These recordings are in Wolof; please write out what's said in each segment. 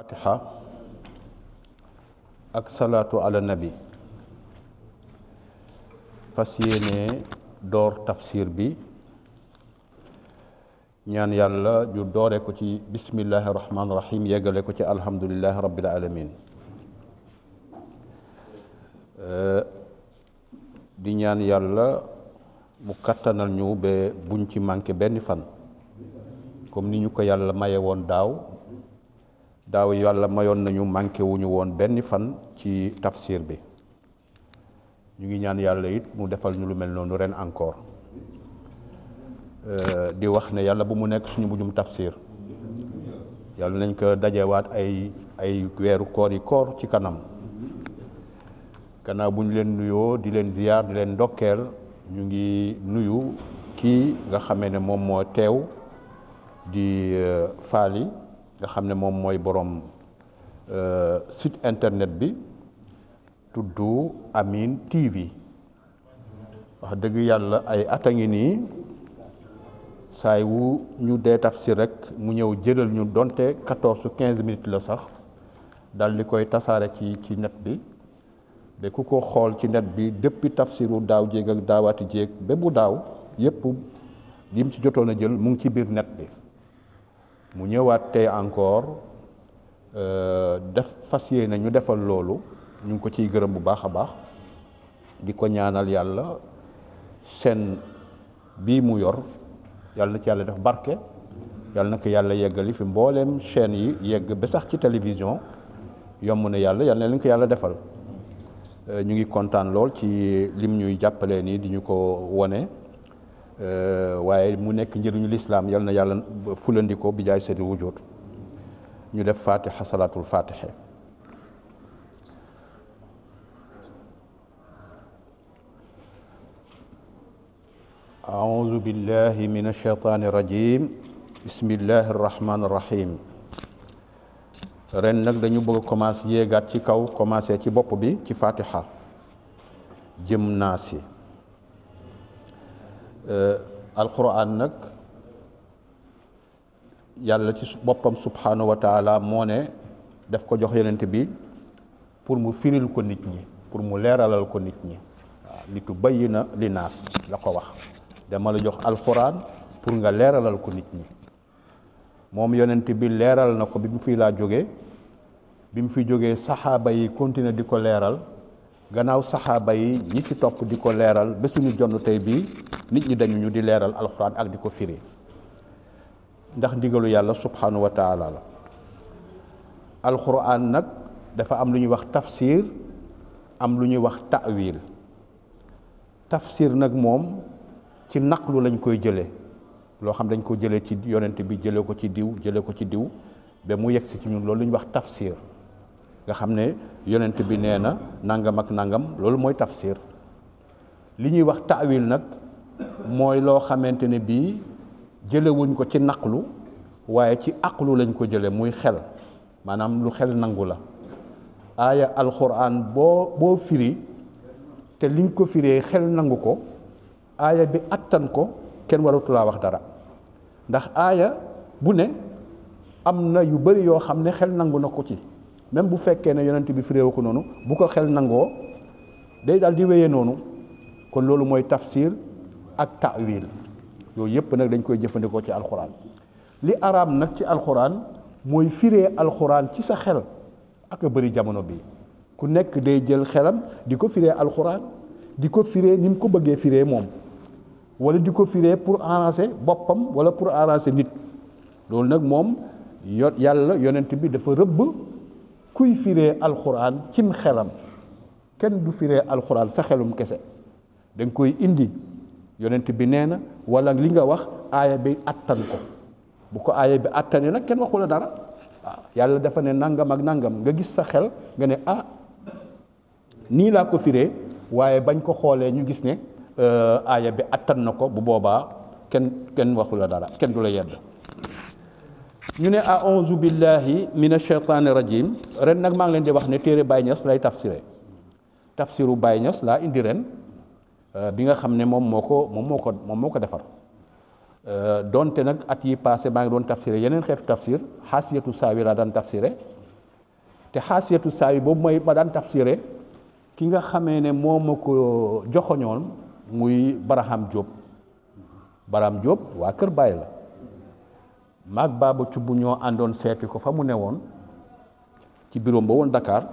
fatiha ak salaatu ala nabi fas yéene door tafsir bi ñaan yàlla ju doore ko ci bismillahi rahmaani rahim yeggale ko ci alhamdulillahi rabbil alamin di ñaan yàlla mu kattanal ñu ba buñ ci manqué benn fan comme ni ñu ko yàlla maye woon daaw yàlla mayoon nañu manqué wuñu woon benn fan ci tafsir bi ñu ngi ñaan yàlla it mu defal ñu lu mel noonu ren encore di wax ne yàlla bu mu nekk suñu mujjum tafsir yàlla nañ ko dajewaat ay weeru koor yi koor ci kanam gannaaw bu ñu leen nuyoo di leen ziyaar di leen ndokkeel ñu ngi nuyu kii nga xamee ne moom moo teew di Faly nga xam ne moom mooy borom site internet bi tudd Amine TV wax dëgg yàlla ay at a ngi nii saay wu ñu dee tafsir rek mu ñëw jëlal ñu donte 14-15 minutes la sax dal di koy tasaare ci net bi ba ku ko xool ci net bi depuis tafsiru daaw jéeg ak daawaati jéeg ba bu daaw yépp lim ci jotoon a jël mu ngi ci biir net bi mu ñëwaat tey encore def fas yéene ñu defal loolu ñu ngi ko ciy gërëm bu baax a baax di ko ñaanal yàlla seen bii mu yor yàlla na ci yàlla def barke yàlla na ko yàlla yeggali fi mbooleem chaîne yi yegg ba sax ci télévision yomb na yàlla na leen ko yàlla defal ñu ngi kontaan lool ci lim ñuy jàppalee nii di ñu ko wone waaye mu nekk njëriñu lislaam yal na yàlla fulandiko bi jaay seeni wujud ñu def fatiha salaatul fatiha aouzu billahi min ashaytaani rajim bismillahi arrahmani arrahim ren nag dañu bëgg a commencé yéegaat ci kaw commencé ci bopp bi ci fatiha jëm naasi alquran nag yàlla ci boppam subhanahu wa taala moo ne daf ko jox yonent bi pour mu firil ko nit ñi pour mu leeralal ko nit ñi waaw li tubayyina li naas la ko wax dama la jox alquran pour nga leeralal ko nit ñi moom yonent bi leeral na ko bi mu fii laa jógee bi mu fi jógee saxaaba yi continuer di ko leeral gannaaw saxaaba yi ñi ci topp di ko leeral ba suñu jonn tey bii nit ñi dañu ñu di leeral alxuraan ak di ko firi ndax ndigalu yàlla subhanahu wa taala la alxuraan nag dafa am lu ñuy wax tafsir am lu ñuy wax ta'wil tafsir nag moom ci naqlu lañ koy jëlee loo xam dañ ko jëlee ci yonent bi jëlee ko ci diw ba mu yegsi ci ñun loolu lu ñuy wax tafsir nga xam ne yonent bi nee na nangam ak nangam loolu mooy tafsir li ñuy wax ta'wil nag mooy loo xamante ne bii jëlewuñ ko ci naqlu waaye ci aqlu lañ ko jële muy xel maanaam lu xel nangu la aaya alquran boo firi te liñ ko firee xel nangu ko aaya bi attan ko kenn waratulaa wax dara ndax aaya bu ne am na yu bari yoo xam ne xel nangu na ko ci même bu fekkee ne yonent bi firéewu ko noonu bu ko xel nangoo day daal di wéyee noonu kon loolu mooy tafsir ak ta'wil yooyu yëpp nag dañ koy jëfandikoo ci alxuraan li araam nag ci alxuraan mooy firee alxuraan ci sa xel ak a bëri jamono bi ku nekk day jël xelam di ko firee alxuraan di ko firee ni mu ko bëggee firee moom wala di ko firee pour arranger boppam wala pour arranger nit loolu nag moom yàlla yonent bi dafa rëbb kuy firee alxuraan cim xelam kenn du firee alxuraan sa xelum kese da nga koy indi yonent bi nee na wala li nga wax aaya bi attan ko bu ko aaya bi attane nag kenn waxu la dara waaw yàlla dafa ne nangam ak nangam nga gis sa xel nga ne nii laa ko firee waaye bañ ko xoolee ñu gis ne aaya bi attan na ko bu boobaa kenn waxu la dara kenn du la yedd ñu ne a'uuzu billahi mina shaytaani rajim ren nag maa ngi leen di wax ne téere Baye Niass lay tafsiru Baye Niass laa indi ren bi nga xam ne moom moo ko defar donte nag at yi passé maa ngi doon tafsiré yeneen xeetu tafsir xaasiyatu saawi laa daan tafsiré te xaasiyatu saawi boobu mooy ma daan tafsiré ki nga xamee ne moo ma ko joxoñoon muy Baraham Diop waa Kër Baye la maag Baba Cubb ñoo àndoon seeti ko fa mu ne woon ci bureau ba woon Dakar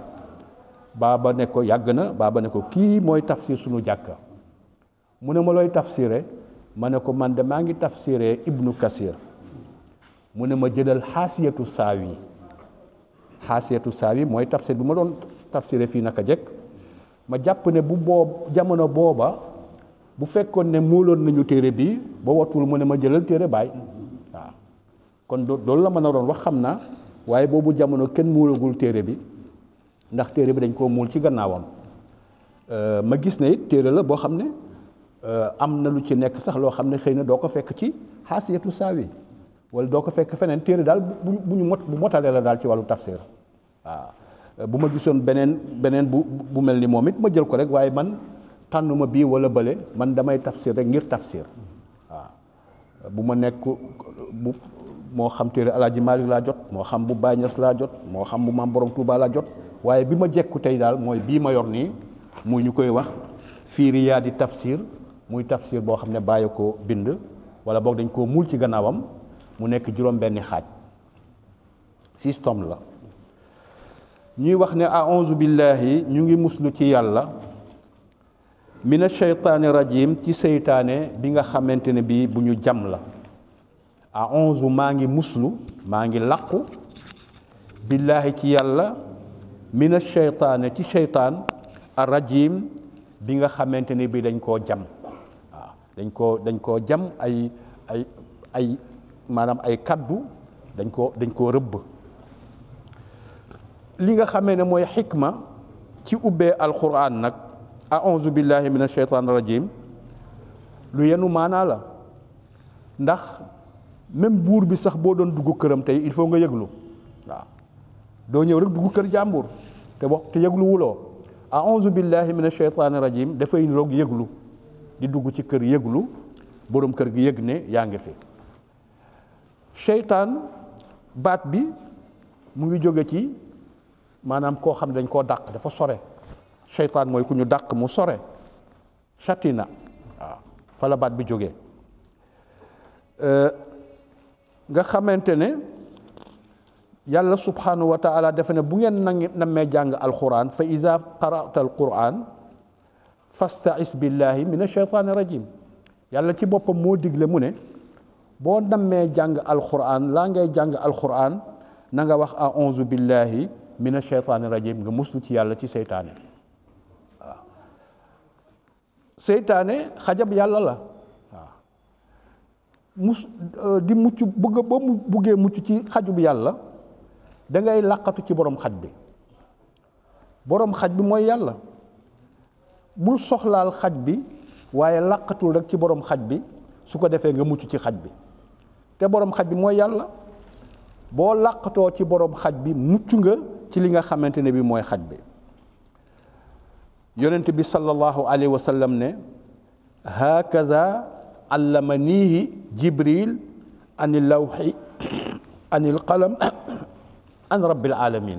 Baba ne ko yàgg na Baba ne ko kii mooy tafsir sunu jàkka mu ne ma looy tafsiré ma ne ko man de maa ngi tafsiré Ibnu Kasir mu ne ma jëlal xaasiyatu saawi mooy tafsir bi ma doon tafsiré fii naka jekk ma jàpp ne jamono booba bu fekkoon ne muoloon nañu téere bi ba watul mu ne ma jëlal téere Baay waaw kon loolu la ma na doon wax xam naa waaye boobu jamono kenn muulagul téere bi ndax téere bi dañ koo muul ci gannaawam ma gis ne it téere la boo xam ne am na lu ci nekk sax loo xam ne xëy na doo ko fekk ci xaasiyatu saawi wala doo ko fekk feneen téere daal bu motalee la daal ci wàllu tafsir waaw bu ma gisoon beneen bu mel ni moom it ma jël ko rek waaye man tànnuma bii wala bële man damay tafsir rek ngir tafsir waaw bu ma nekk moo xam téere Alaaji Maalik laa jot moo xam bu Baay Ñas laa jot moo xam bu Maam Borom Tuuba laa jot waaye bi ma jekku tey daal mooy bii ma yor nii muy ñu koy wax fii Riyaadi tafsir muy tafsir boo xam ne bàyyi ko bind wala boog dañ koo muul ci gannaawam mu nekk juróom-benni xaaj 6 tomes la ñuy wax ne a'uuzu billahi ñu ngi muslu ci yàlla mina shaytaani rajim ci seytaane bi nga xamante ne bii bu ñu jam la a'uuzu maa ngi muslu maa ngi làqu billahi ci yàlla mina shaytaane ci seytaan ar rajim bi nga xamante ne bii dañ koo jam waaw dañ koo jam ay maanaam ay kaddu dañ koo rëbb li nga xamee ne mooy xikma ci ubbee alquran nag a'uuzu billahi min ashaytan rajim lu yenu maanaa la ndax même buur bi sax boo doon dugg këram tey il faut nga yëglu waaw doo ñëw rek dugg kër jàmbur te yëglu wuloo a'uuzu billahi min ashaytan rajim dafay niroog yëglu di dugg ci kër yëglu boroom kër gi yëg ne yaa ngi fi seytaan baat bi mu ngi jóge ci maanaam koo xam ne dañ koo dàq dafa sore seytaan mooy ku ñu dàq mu sore shatina waaw fa la baat bi jógee nga xamante ne yàlla subhanahu wa taala dafa ne bu ngeen nammee jàng alquran fa iza qara'ta alquran fasta'is billahi min ashaytani rajim yàlla ci boppam moo digle mu ne boo nammee jàng alquran laa ngay jàng alquran na nga wax a'uuzu billahi min ashaytani rajim nga muslu ci yàlla ci seytaane waaw seytaane xajab yàlla la waaw di mucc ba mu buggee mucc ci xajub yàlla da ngay làqatu ci borom xaj bi mooy yàlla bul soxlaal xaj bi waaye làqatul rek ci borom xaj bi su ko defee nga mucc ci xaj bi te borom xaj bi mooy yàlla boo làqatoo ci borom xaj bi mucc nga ci li nga xamante ne bi mooy xaj bi yonent bi sallallahu alayhi wa sallam ne hakaza allamanihi jibril anil lawhi anil qalam an rabbil alamin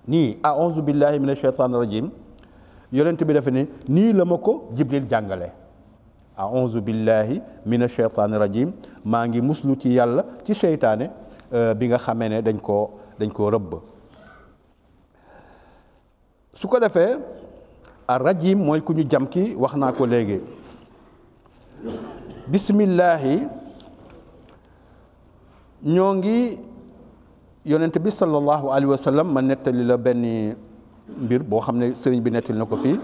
nii a'uuzu billahi min ashaytan rajim yonent bi dafa ne nii la ma ko jibril jàngale a'uuzu billahi min ashaytan rajim maa ngi muslu ci yàlla ci seytaane bi nga xamee ne dañ koo rëbb su ko defee ar rajim mooy ku ñu jam ki wax naa ko léegi bismillahi ñoo ngi yonent bi sallallahu alayhi wa sallam ma nettali la benn mbir boo xam ne sëriñ bi nettali na ko fii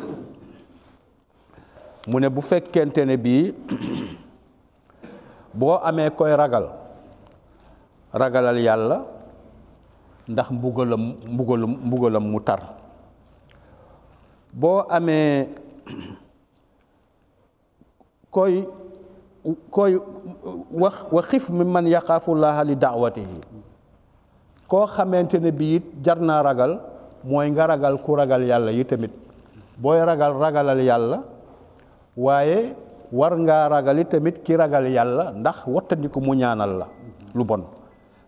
mu ne bu fekkente ne bii boo amee koy ragalal yàlla ndax mbugalam mu tar boo amee koy wax xif mi man yaxaafullaha li daawatihi koo xamante ne bii it jar naa ragal mooy nga ragal ku ragal yàlla yi tamit booy ragalal yàlla waaye war ngaa ragal yi tamit ki ragal yàlla ndax wattandiku mu ñaanal la lu bon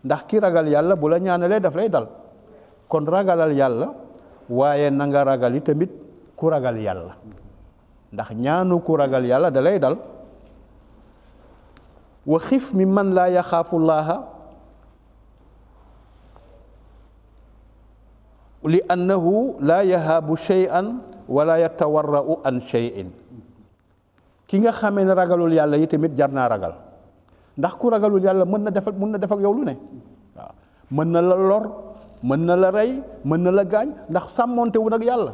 ndax ki ragal yàlla bu la ñaanalee daf lay dal kon ragalal yàlla waaye na nga ragal tamit ku ragal yàlla ndax ñaanu ku ragal yàlla da lay dal wa xif mi man laa yaxaafu llaaha li annahu laa yahaabu shay'an wala yatawarra'u an shay'in ki nga xamee ne ragalul yàlla yi tamit jar naa ragal ndax ku ragalul yàlla mën na def ak yow lu ne waaw mën na la lor mën na la rey mën na la gaañ ndax sàmmonte wu nag yàlla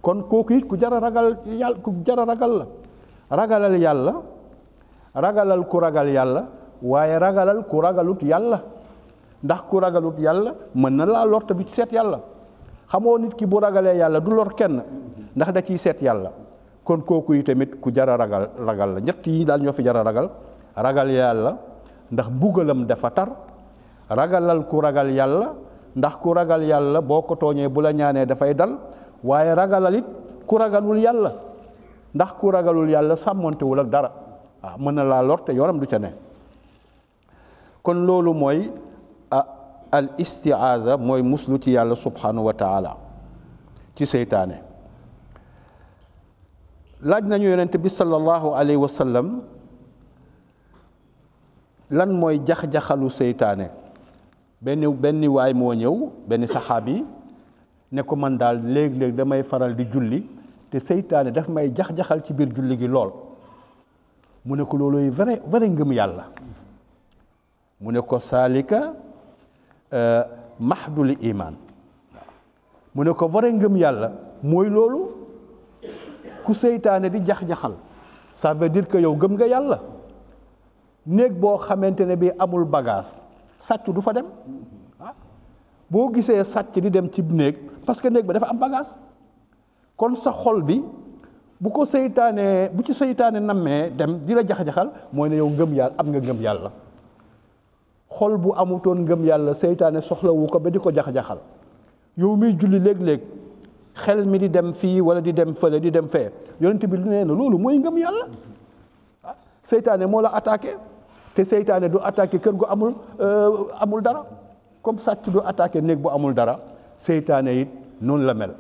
kon kooku it ku jar a ragal yàlla ku jar a ragal la ragalal yàlla ragalal ku ragal yàlla waaye ragalal ku ragalut yàlla ndax ku ragalut yàlla mën na laa lor te du ci seet yàlla xamoo nit ki bu ragalee yàlla du lor kenn ndax da ciy seet yàlla kon kooku yi tamit ku jar a ragal la ñett yi daal ñoo fi jar a ragal yàlla ndax mbugalam dafa tar ragalal ku ragal yàlla ndax ku ragal yàlla boo ko tooñee bu la ñaanee dafay dal waaye ragalal it ku ragalul yàlla ndax ku ragalul yàlla sàmmontewul ak dara waaw mën na laa lor te yoonam du ca ne kon loolu mooy al istiaza mooy muslu ci yàlla subhanahu wa taala ci seytaane laaj nañu yonent bi sallallahu alayhi wa sallam lan mooy jax-jaxalu seytaane benn waay moo ñëw benn saxaabi ne ko man daal léeg-léeg damay faral di julli te seytaane daf may jax-jaxal ci biir julli gi lool mu ne ko looluy vrai ngëm yàlla mu ne ko saalika mahdul iman mu ne ko vrai ngëm yàlla mooy loolu ku seytaane di jax-jaxal ça veut dire que yow gëm nga yàlla néeg boo xamante ne bi amul bagage sàcc du fa dem boo gisee sàcc di dem ci néeg parce que néeg ba dafa am bagage kon sa xol bi bu ci seytaane nammee dem di la jax-jaxal mooy ne yow ngëm yàlla am nga ngëm yàlla xol bu amutoon ngëm yàlla seytaane soxlawu ko ba di ko jax-jaxal yow miy julli léeg-léeg xel mi di dem fii wala di dem fële di dem fee yonent bi lu nee na loolu mooy ngëm yàlla seytaane moo la attaqué te seytaane du attaqué kër gu amul dara comme sàcc du attaqué néeg bu amul dara seytaane it noonu la mel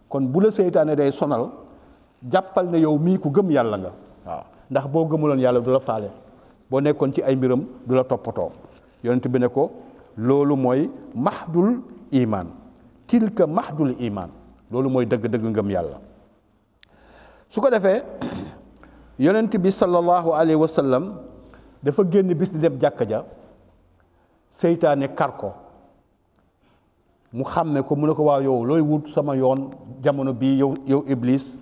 kon bu la seytaane day sonal jàppal ne yow mii ku gëm yàlla nga waaw ndax boo gëmuloon yàlla du la faale boo nekkoon ci ay mbiram du la toppatoo yonent bi ne ko loolu mooy mahdul iman tilka mahdul iman loolu mooy dëgg-dëgg ngëm yàlla su ko defee yonent bi sallallahu alayhi wa sallam dafa génn bis di dem jàkka ja seytaane kar ko mu xàmme ko mu ne ko waaw yow looy wut sama yoon jamono bii yow iblis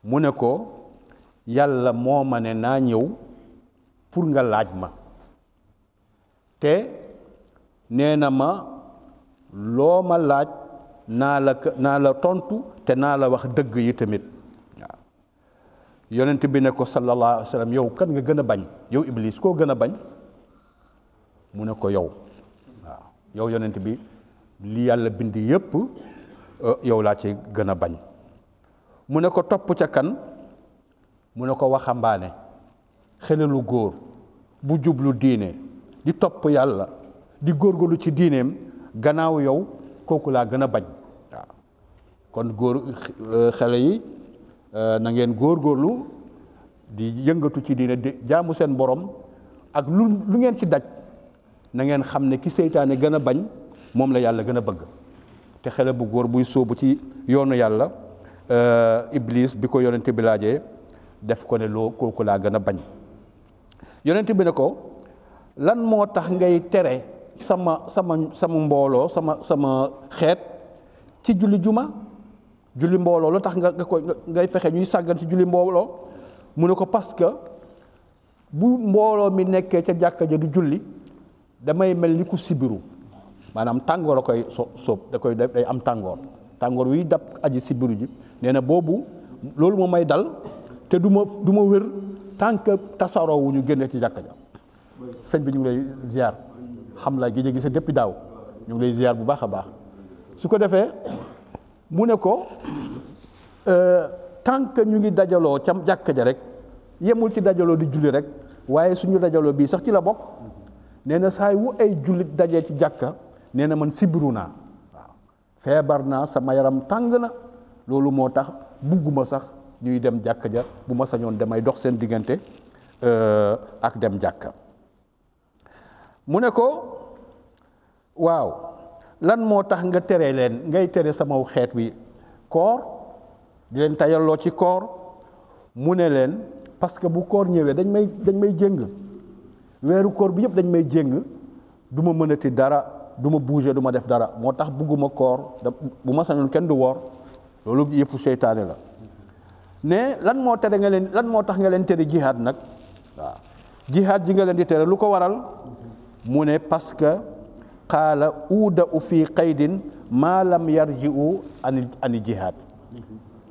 mu ne ko yàlla moo ma ne naa ñëw pour nga laaj ma te nee na ma loo ma laaj naa la tontu te naa la wax dëgg yi tamit waaw yonent bi ne ko sallallahu alayhi wa sallam yow kan nga gën a bañ yow iblis koo gën a bañ mu ne ko yow waaw yow yonent bi li yàlla bind yépp yow laa ci gën a bañ mu ne ko topp ca kan mu ne ko waxambaane xelelu góor bu jublu diine di topp yàlla di góorgóorlu ci diineem gannaaw yow kooku laa gën a bañ waaw kon góor xale yi na ngeen góorgóorlu di yëngatu ci diine di jaamu seen borom ak lu ngeen ci daj na ngeen xam ne ki seytaane gën a bañ moom la yàlla gën a bëgg te xale bu góor buy sóobu ci yoonu yàlla iblis bi ko yonent bi laajee def ko ne loo kooku laa gën a bañ yonent bi ne ko lan moo tax ngay tere sama mbooloo sama xeet ci julli juma julli mbooloo lu tax ngay fexe ñuy sàggan ci julli mbooloo mu ne ko parce que bu mbooloo mi nekkee ca jàkka ja du julli damay mel ni ku sibiru maanaam tàngoor a koy soob day am tàngoor wi dab aji sibiru ji nee na boobu loolu moo may dal te du ma wér tant que tasaroo wu ñu génnee ci jàkka ja sëñ bi ñu ngi lay ziar xam la gi gise depuis daaw ñu ngi lay ziar bu baax a baax su ko defee mu ne ko tant que ñu ngi dajaloo ca jàkka ja rek yemul ci dajaloo di julli rek waaye suñu dajaloo bii sax ci la bokk nee na saay wu ay jullit dajee ci jàkka nee na man sibiru naa feebar naa sama yaram tàng na loolu moo tax bugguma sax ñuy dem jàkka ja bu ma sañoon damay dox seen diggante ak dem jàkka mu ne ko waaw lan moo tax nga tere leen ngay tere sama xeet wi koor di leen tayalloo ci koor mu ne leen parce que bu koor ñëwee dañ may jéng weeru koor bi yëpp dañ may jéng du ma mënati dara du ma bouger du ma def dara moo tax bugguma koor bu ma sañoon kenn du woor loolu yëfu seytaane la ne lan moo tax nga leen tere jihaad nag waaw jihaad ji nga leen di tere lu ko waral mu ne parce que qaala uuda u fii qaydin maa lam yarji'u ani jihaad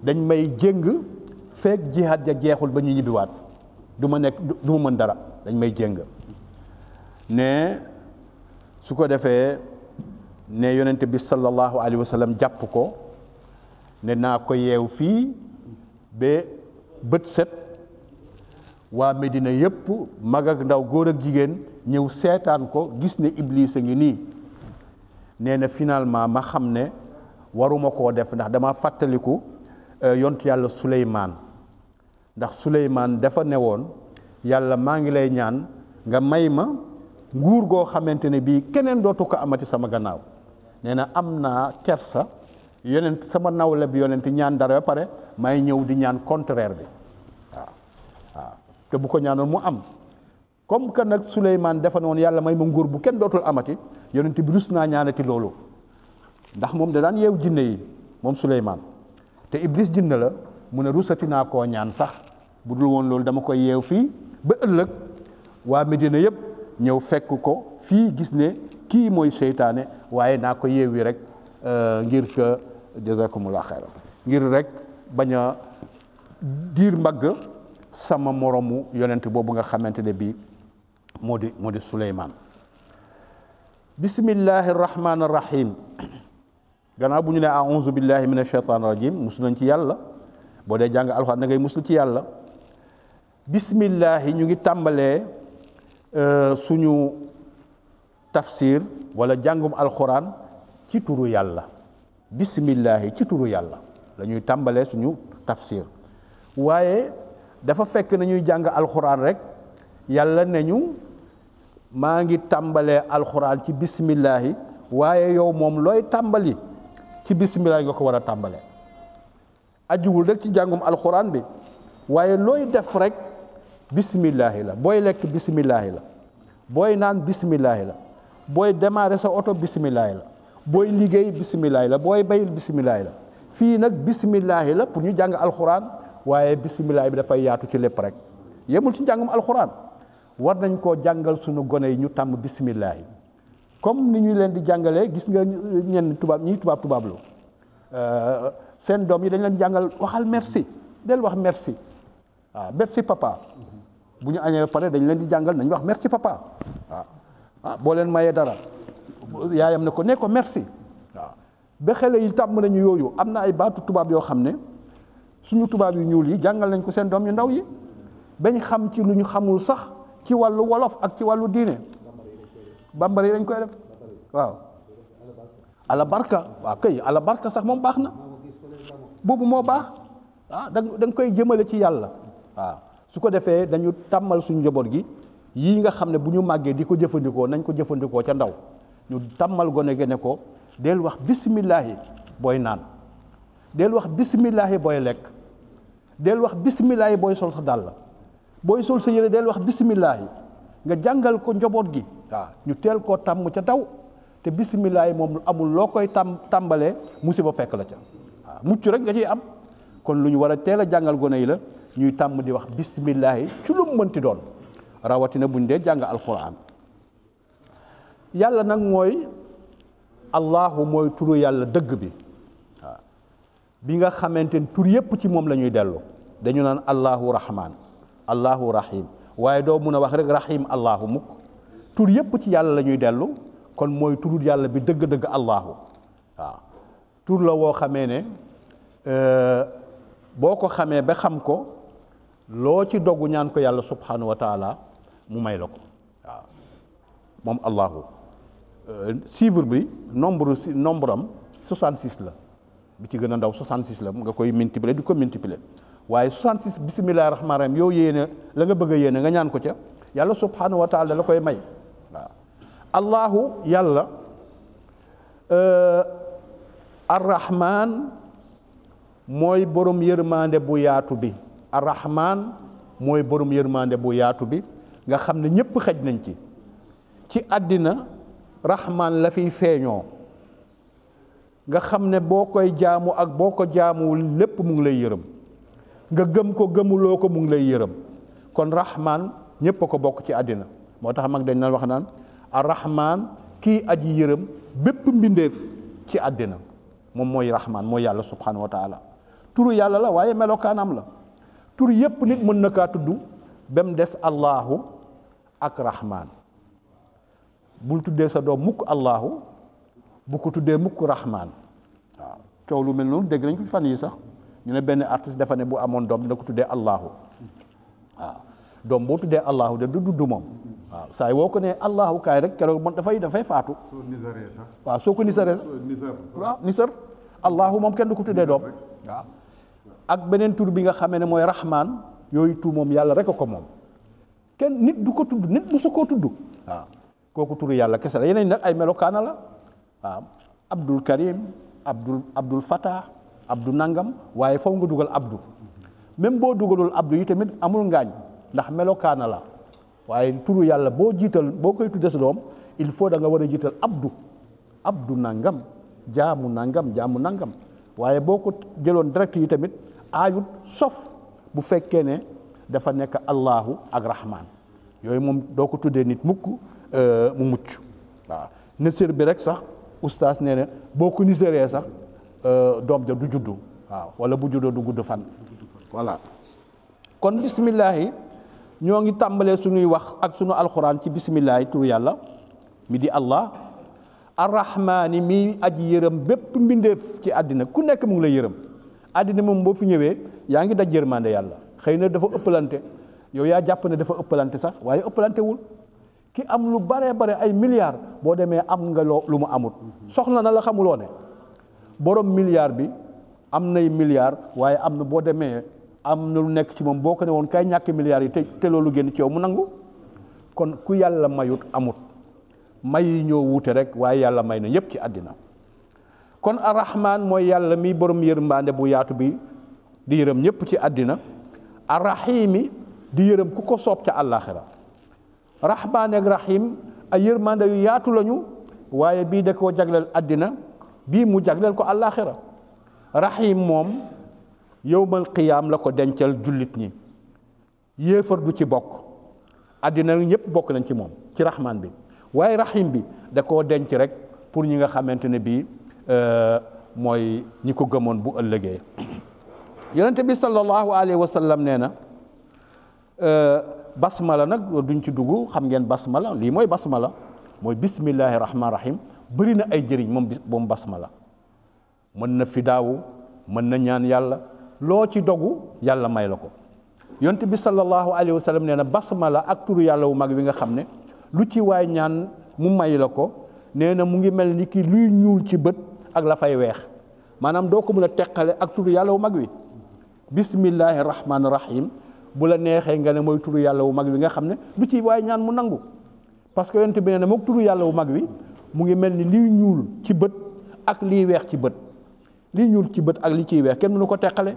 dañ may jéng feek jihaad ja jeexul ba ñu ñibbiwaat du ma mën dara dañ may jéng ne su ko defee ne yonent bi sallallahu alayhi wa sallam jàpp ko ne naa ko yeew fii ba bët set waa Medina yépp mag ak ndaw góor ak jigéen ñëw seetaan ko gis ne Iblis a ngi nii nee na finalement ma xam ne waruma koo def ndax dama fàttaliku yontu yàlla Suleymaan ndax Suleymaan dafa newoon yàlla maa ngi lay ñaan nga may ma nguur goo xamante ne bii keneen dootu ko amati sama gannaaw nee na am naa kersa yonent sama nawle bi yonent ñaan dara ba pare may ñëw di ñaan contraire bi waaw te bu ko ñaanoon mu am comme que nag Suleymaan dafa noonu yàlla may ma nguur bu kenn dootul amati yonent bi rus naa ñaanati loolu ndax moom da daan yeew jinne yi moom Suleymaan te Iblis jinne la mu ne rusati naa koo ñaan sax bu dul woon loolu dama koy yeew fii ba ëllëg waa Medina yëpp ñëw fekk ko fii gis ne kii mooy seytaane waaye naa ko yeewi rek ngir que jazakumullah xayran ngir rek bañ a diir mbagg sama moromu yonent boobu nga xamante ne bii moo di Suleymaan bismillahi rahmaani rahim gannaaw bu ñu ne a'uuzu billahi min ashaytaani rajim musu nañ ci yàlla boo dee jàng alxuraan da ngay musul ci yàlla bismillahi ñu ngi tàmbalee suñu tafsir wala jàngum alxuraan ci turu yàlla bismillahi ci turu yàlla la ñuy tàmbalee suñu tafsir waaye dafa fekk na ñuy jàng alxuraan rek yàlla ne ñu maa ngi tàmbalee alxuraan ci bismillahi waaye yow moom looy tàmbali ci bismillahi nga ko war a tàmbalee ajuwul rek ci jàngum alxuraan bi waaye looy def rek bismillahi la booy lekk bismillahi la booy naan bismillahi la booy démarrer sa oto bismillahi la booy liggéey bismillahi la booy bayil bismillahi la fii nag bismillahi la pour ñu jàng alxuraan waaye bismillahi bi dafay yaatu ci lépp rek yemul ci njàngum alxuraan war nañ koo jàngal suñu gone yi ñu tàmm bismillahi comme ni ñu leen di jàngalee gis nga ñenn tubaab lu seen doom yi dañ leen jàngal waxal merci del wax merci waaw merci papa bu ñu añee pare dañ leen di jàngal nañ wax merci papa waaw boo leen mayee dara yaayam ne ko merci waaw ba xale yi tàmm nañu yooyu am na ay baatu tubaab yoo xam ne suñu tubaab yu ñuul yi jàngal nañ ko seen doom yu ndaw yi bañ xam ci lu ñu xamul sax ci wàllu wolof ak ci wàllu diine bambara yi dañ koy def waaw alabarka waaw kay alabarka sax moom baax na boobu moo baax da nga koy jëmale ci yàlla waaw su ko defee dañu tàmmal suñu njaboot gi yii nga xam ne bu ñu màggee di ko jëfandikoo nañ ko jëfandikoo ca ndaw ñu tàmmal gone gi ne ko del wax bismillahi booy naan del wax bismillahi booy lekk del wax bismillahi booy sol sa dàll booy sol sa yére del wax bismillahi nga jàngal ko njaboot gi waaw ñu teel koo tàmm ca daw te bismillahi moom amul loo koy tàmbalee musiba fekk la ca waaw mucc rek nga ciy am kon lu ñu war a teel a jàngal gone yi la ñuy tàmm di wax bismillahi ci lu mu mënti doon rawatina buñ dee jàng alquran yàlla nag mooy allahu mooy turu yàlla dëgg bi waaw bi nga xamante ni tur yépp ci moom la ñuy dellu dañu naan allahu rahman allahu rahim waaye doo mun a wax rek rahim allahu mukk tur yépp ci yàlla la ñuy dellu kon mooy turu yàlla bi dëgg-dëgg allahu waaw tur la woo xamee ne boo ko xamee ba xam ko loo ci doggu ñaan ko yàlla subhanahu wa taala mu may la ko waaw moom allahu chiffre bi nombre am 66 la bi ci gën a ndaw 66 la nga koy multiplier di ko multiplier waaye 66 bismillahi rahmaani rahim yow yéene la nga bëgg a yéene nga ñaan ko ca yàlla subhanahu wa taala la koy may waaw allahu yàlla arrahman mooy borom yërmande bu yaatu bi arrahman mooy borom yërmande bu yaatu bi nga xam ne ñëpp xej nañ ci àddina rahman la fiy feeñoo nga xam ne boo koy jaamu ak boo ko jaamuwul lépp mu ngi lay yërëm nga gëm ko gëmuloo ko mu ngi lay yërëm kon rahman ñëpp a ko bokk ci àddina moo tax mag dañ naan wax naan arrahman kii aji yërëm bépp mbindeef ci àddina moom mooy rahman mooy yàlla subhanahu wa taala turu yàlla la waaye melokaanam la tur yépp nit mën na kaa tudd ba mu des allahu ak rahman bul tuddee sa doom mukk allahu bu ko tuddee mukk rahman waaw coow lu mel noonu dégg nañ ko fan yi sax ñu ne benn artiste dafa ne bu amoon doom dina ko tuddee allahu waaw doom boo tuddee allahu de du dudd moom waaw saa yi woo ko ne allahu kaay rek keroog man dafay faatu waaw soo ko nisaree waaw nisar allahu moom kenn du ko tuddee doom waaw ak beneen tur bi nga xamee ne mooy rahman yooyu tur moom yàlla rek a ko moom kenn nit du ko tudd nit du su koo tudd waaw kooku turu yàlla kese la yeneen nag ay melokaana la waaw abdul karim abdul fatah abdu nangam waaye faw nga dugal abdu même boo dugalul abdu yi tamit amul ngaañ ndax melokaana la waaye turu yàlla boo jiital boo koy tudde sa doom il faut da nga war a jiital abdu nangam jaamu nangam waaye boo ko jëloon direct yi tamit aayut sof bu fekkee ne dafa nekk allahu ak rahman yooyu moom doo ko tuddee nit mukk mu mucc waaw nisër bi rek sax oustaz nee na boo ko nisëree sax doom ja du juddu waaw wala bu juddoo du gudd fan voilà kon bismillahi ñoo ngi tàmbalee suñuy wax ak suñu alxuraan ci bismillahi turu yàlla mi di allah arrahmaani mi aji yërëm bépp mbindeef ci àddina ku nekk mu ngi lay yërëm àddina moom boo fi ñëwee yaa ngi daj yërmande yàlla xëy na dafa ëppalante yow yaa jàpp ne dafa ëppalante sax waaye ëppalante wul ki am lu bare ay milliards boo demee am nga lu mu amut soxla na la xamuloo ne borom milliard bi am nay milliards waaye am na boo demee am na lu nekk ci moom boo ko ne woon kay ñàkk milliards yi te loolu génn ci yow mu nangu kon ku yàlla mayut amut may yi ñoo wuute rek waaye yàlla may na yépp ci àddina kon arrahman mooy yàlla mi borom yërmande bu yaatu bi di yërëm ñëpp ci àddina arrahimi di yërëm ku ko soob ca àllaaxira rahmaan ak rahim ay yërmande yu yaatu lañu waaye bii da koo jagleel àddina bii mu jagleel ko àllaaxira rahim moom yowmal qiyaam la ko dencal jullit ñi yéefar du ci bokk àddina ñëpp bokk nañ ci moom ci rahmaan bi waaye rahim bi da koo denc rek pour ñi nga xamante ne bii mooy ñi ko gëmoon bu ëllëgee yonente bi sallallahu alayhi wa sallam nee na basmala nag duñ ci dugg xam ngeen basmala lii mooy basmala mooy bismillahi rahmaani rahim bëri na ay jëriñ moom basmala mën na fidaawu mën na ñaan yàlla loo ci dogu yàlla may la ko yonent bi sallallahu alayhi wa sallam nee na basmala ak turu yàlla wu mag wi nga xam ne lu ci waay ñaan mu may la ko nee na mu ngi mel ni ki luy ñuul ci bët ak la fay weex maanaam doo ko mën a teqale ak turu yàlla wu mag wi bismillahi rahmaani rahim bu la neexee nga ne mooy turu yàlla wu mag wi nga xam ne lu ci waay ñaan mu nangu parce que yonent bi nee na mook turu yàlla wu mag wi mu ngi mel ni liy ñuul ci bët ak liy weex ci bët liy ñuul ci bët ak li ciy weex kenn mënu ko teqale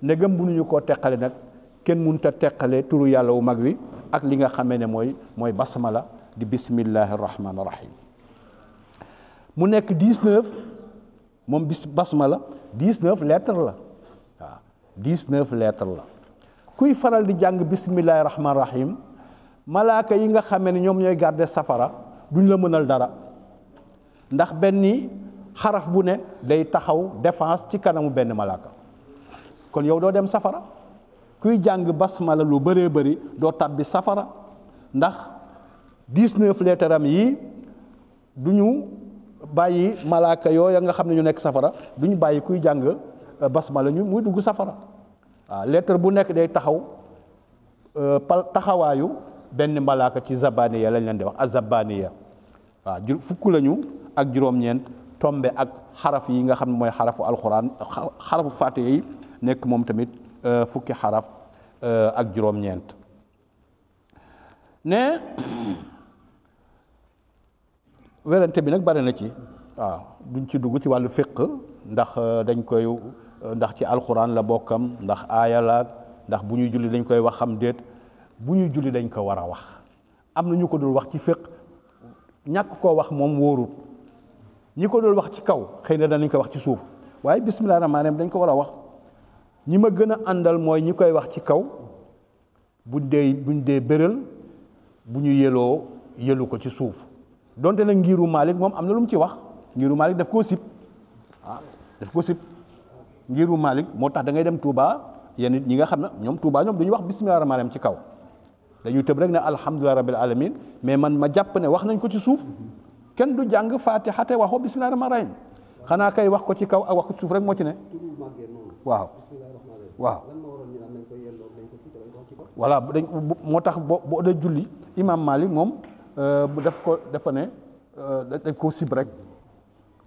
ndegam bu ñu koo teqale nag kenn mënut a teqale turu yàlla wu mag wi ak li nga xamee ne mooy basmala di bismillahi rahmaani rahim mu nekk 19 moom basmala 19 lettres la waaw 19 lettres la kuy faral di jàng bismillahi rahmaani rahim malaaka yi nga xamee ne ñoom ñooy garder safara duñ la mënal dara ndax benn xaraf bu ne day taxaw défense ci kanamu benn malaaka kon yow doo dem safara kuy jàng basmala lu bëree bëri doo tàbbi safara ndax 19 lettres am yi duñu bàyyi malaaka yooya nga xam ne ñu nekk safara duñu bàyyi kuy jàng basmala ñu muy dugg safara waaw lettre bu nekk day taxaw taxawaayu benn malaaka ci zabaniya lañ leen di wax azabaniya waaw fukk lañu ak juróom-ñeent tombe ak xaraf yi nga xam ne mooy xarafu alxuraan xarafu Faatiha yi nekk moom tamit fukki xaraf ak juróom-ñeent ne werante bi nag bari na ci waaw duñ ci dugg ci wàllu fiq ndax dañ koy ndax ci alxuraan la bokkam ndax aaya la ndax bu ñuy julli dañ koy wax xam déet bu ñuy julli dañ ko war a wax am na ñu ko dul wax ci fiq ñàkk koo wax moom wóorut ñi ko dul wax ci kaw xëy na danañ ko wax ci suuf waaye bismillaahi rahmaani rahiim dañ ko war a wax ñi ma gën a àndal mooy ñi koy wax ci kaw buñ dee béral bu ñu yëlu ko ci suuf donte nag ngiru Malik moom am na lu mu ci wax ngiru Malik daf koo sib daf ko sib ngiru Malik moo tax da ngay dem Touba yéen ñi nga xam ne ñoom Touba ñoom du ñu wax bismillaahi rahmaani rahiim ci kaw dañuy tëb rek ne alhamdulilah rabbil alamin mais man ma jàpp ne wax nañ ko ci suuf kenn du jàng Faatiha te waxoo bismillaahi rahmaani rahiim xanaa kay wax ko ci kaw ak wax ko ci suuf rek moo ci ne waaw waaw voilà moo tax boo dee julli imam Malik moom bu def ko dafa ne dañ koo sib rek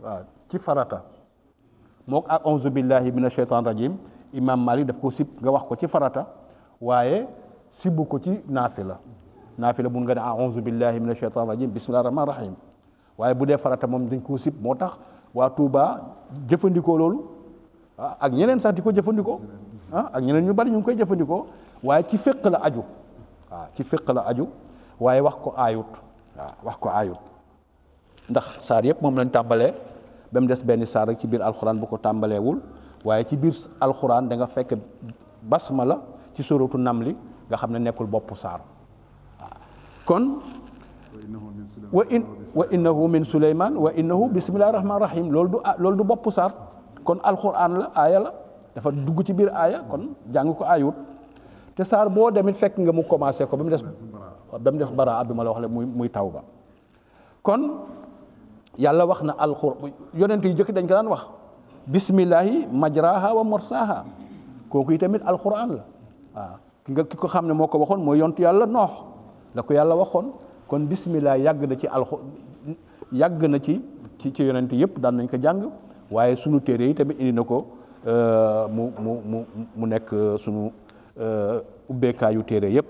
waaw ci farata mook ak auzu billahi mina shaytaan rajim imam Malik daf koo sib nga wax ko ci farata waaye sibu ko ci naafila mun nga ne auzu billahi mina shaytaan rajim bismillahi rahmaani rahim waaye bu dee farata moom dañ koo sib moo tax waa Touba jëfandikoo loolu ak ñeneen sax di ko jëfandikoo ak ñeneen ñu bari ñu ngi koy jëfandikoo waaye ci fiq la aju ci fiq la aju waaye wax ko aayut wax ko aayut ndax saar yëpp moom lañ tàmbalee ba mu des benn saar rek ci biir alxuraan bu ko tàmbaleewul waaye ci biir alxuraan da nga fekk basmala ci suratu namli nga xam ne nekkul boppu saar kon wa innahu min suleyman wa innahu bismillahi rahmaani rahim loolu du boppu saar kon alxuraan la aaya la dafa dugg ci biir aaya kon jàng ko aayut te saar boo demit fekk nga mu commencé ko ba mu des baraa bi ma la wax le muy tawba kon yàlla wax na alxuraan yonent yi jëkk dañ ko daan wax bismillahi majraha wa mursaha kooku yi tamit alxuraan la waaw ki ko xam ne moo ko waxoon mooy yontu yàlla noox la ko yàlla waxoon kon bismillah yàgg na ci yonent yëpp daan nañ ko jàng waaye sunu téere yi tamit indi na ko mu nekk sunu ubbeekaayu téere yëpp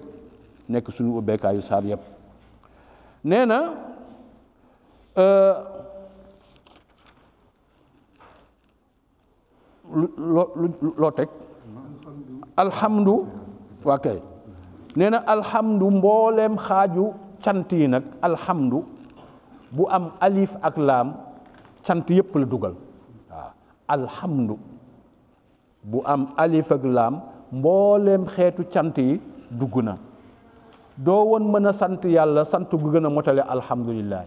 nekk sunu ubbeekaayu saar yëpp nee na loo teg alhamdu waa kay nee na alhamdu mbooleem xaaju cant yi nag alhamdu bu am alif ak laam cant yëpp la dugal waaw alhamdu bu am alif ak laam mbooleem xeetu cant yi dugg na doo woon mën a sant yàlla sant gu gën a motale alhamdulilah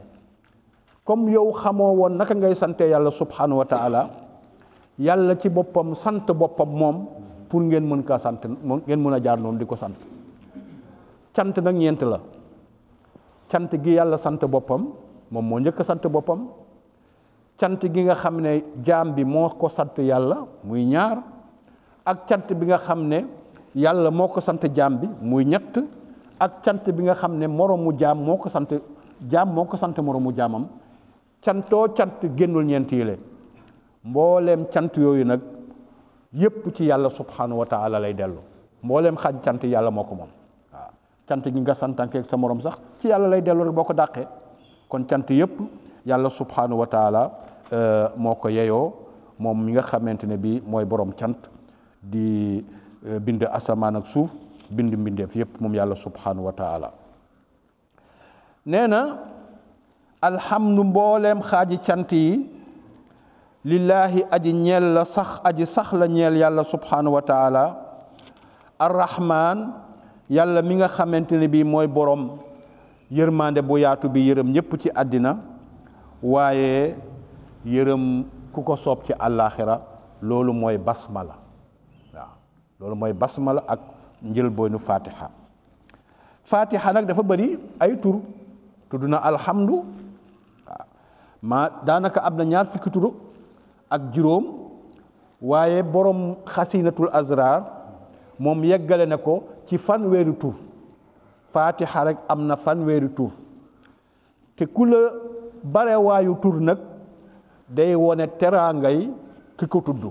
comme yow xamoo woon naka ngay sante yàlla subhanahu wa taala yàlla ci boppam sant boppam moom pour ngeen mën kaa sant ngeen mën a jaar noonu di ko sant cant nag ñeent la cant gi yàlla sant boppam moom moo njëkk a sant boppam cant gi nga xam ne jaam bi moo ko sant yàlla muy ñaar ak cant bi nga xam ne yàlla moo ko sant jaam bi muy ñett ak cant bi nga xam ne moroomu jaam moo ko sant moroomu jaamam cantoo cant génnul ñeent yi le mbooleem cant yooyu nag yépp ci yàlla subhanahu wa taala lay dellu mbooleem xaaj cant yàlla moo ko moom waaw cant gi nga santankeeg sa morom sax ci yàlla lay dellu rek boo ko dàqee kon cant yépp yàlla subhanahu wa taala moo ko yeyoo moom mi nga xamante ne bi mooy borom cant di bind asamaan ak suuf bind mbindeef yépp moom yàlla subhanahu wa taala nee na alhamdu mbooleem xaaji cant yi lillahi aji ñeel la sax aji sax la ñeel yàlla subhanahu wa taala arrahman yàlla mi nga xamante ne bii mooy borom yërmande bu yaatu bi yërëm ñëpp ci àddina waaye yërëm ku ko soob ci àllaaxira loolu mooy basmala waaw loolu mooy basmala ak njëlbéenu fatiha fatiha nag dafa bëri ay tur tudd na alhamdu waaw daanaka am na ñaar fukki tur ak juróom waaye borom xasinatul azrar moom yeggale na ko ci fanweeri tur fatiha rek am na fanweeri tur te ku la barewaayu tur nag day wone teraangay ki ko tudd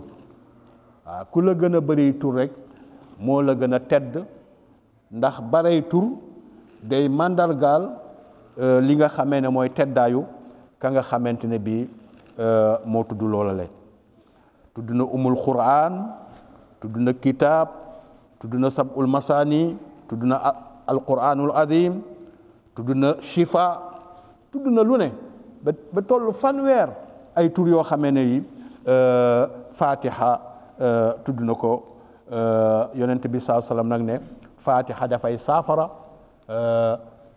waaw ku la gën a bëri tur rek moo la gën a tedd ndax barey tur day màndargaal li nga xamee ne mooy teddaayu ka nga xamante ne bii moo tudd loola le tudd na umul quran tudd na kitaab tudd na sab'ul masaani tudd na alquranul azim tudd na shifa tudd na lu ne ba tollu fanweer ay tur yoo xamee ne yi fatiha tudd na ko yonent bi saa sallam nag ne fatiha dafay saafara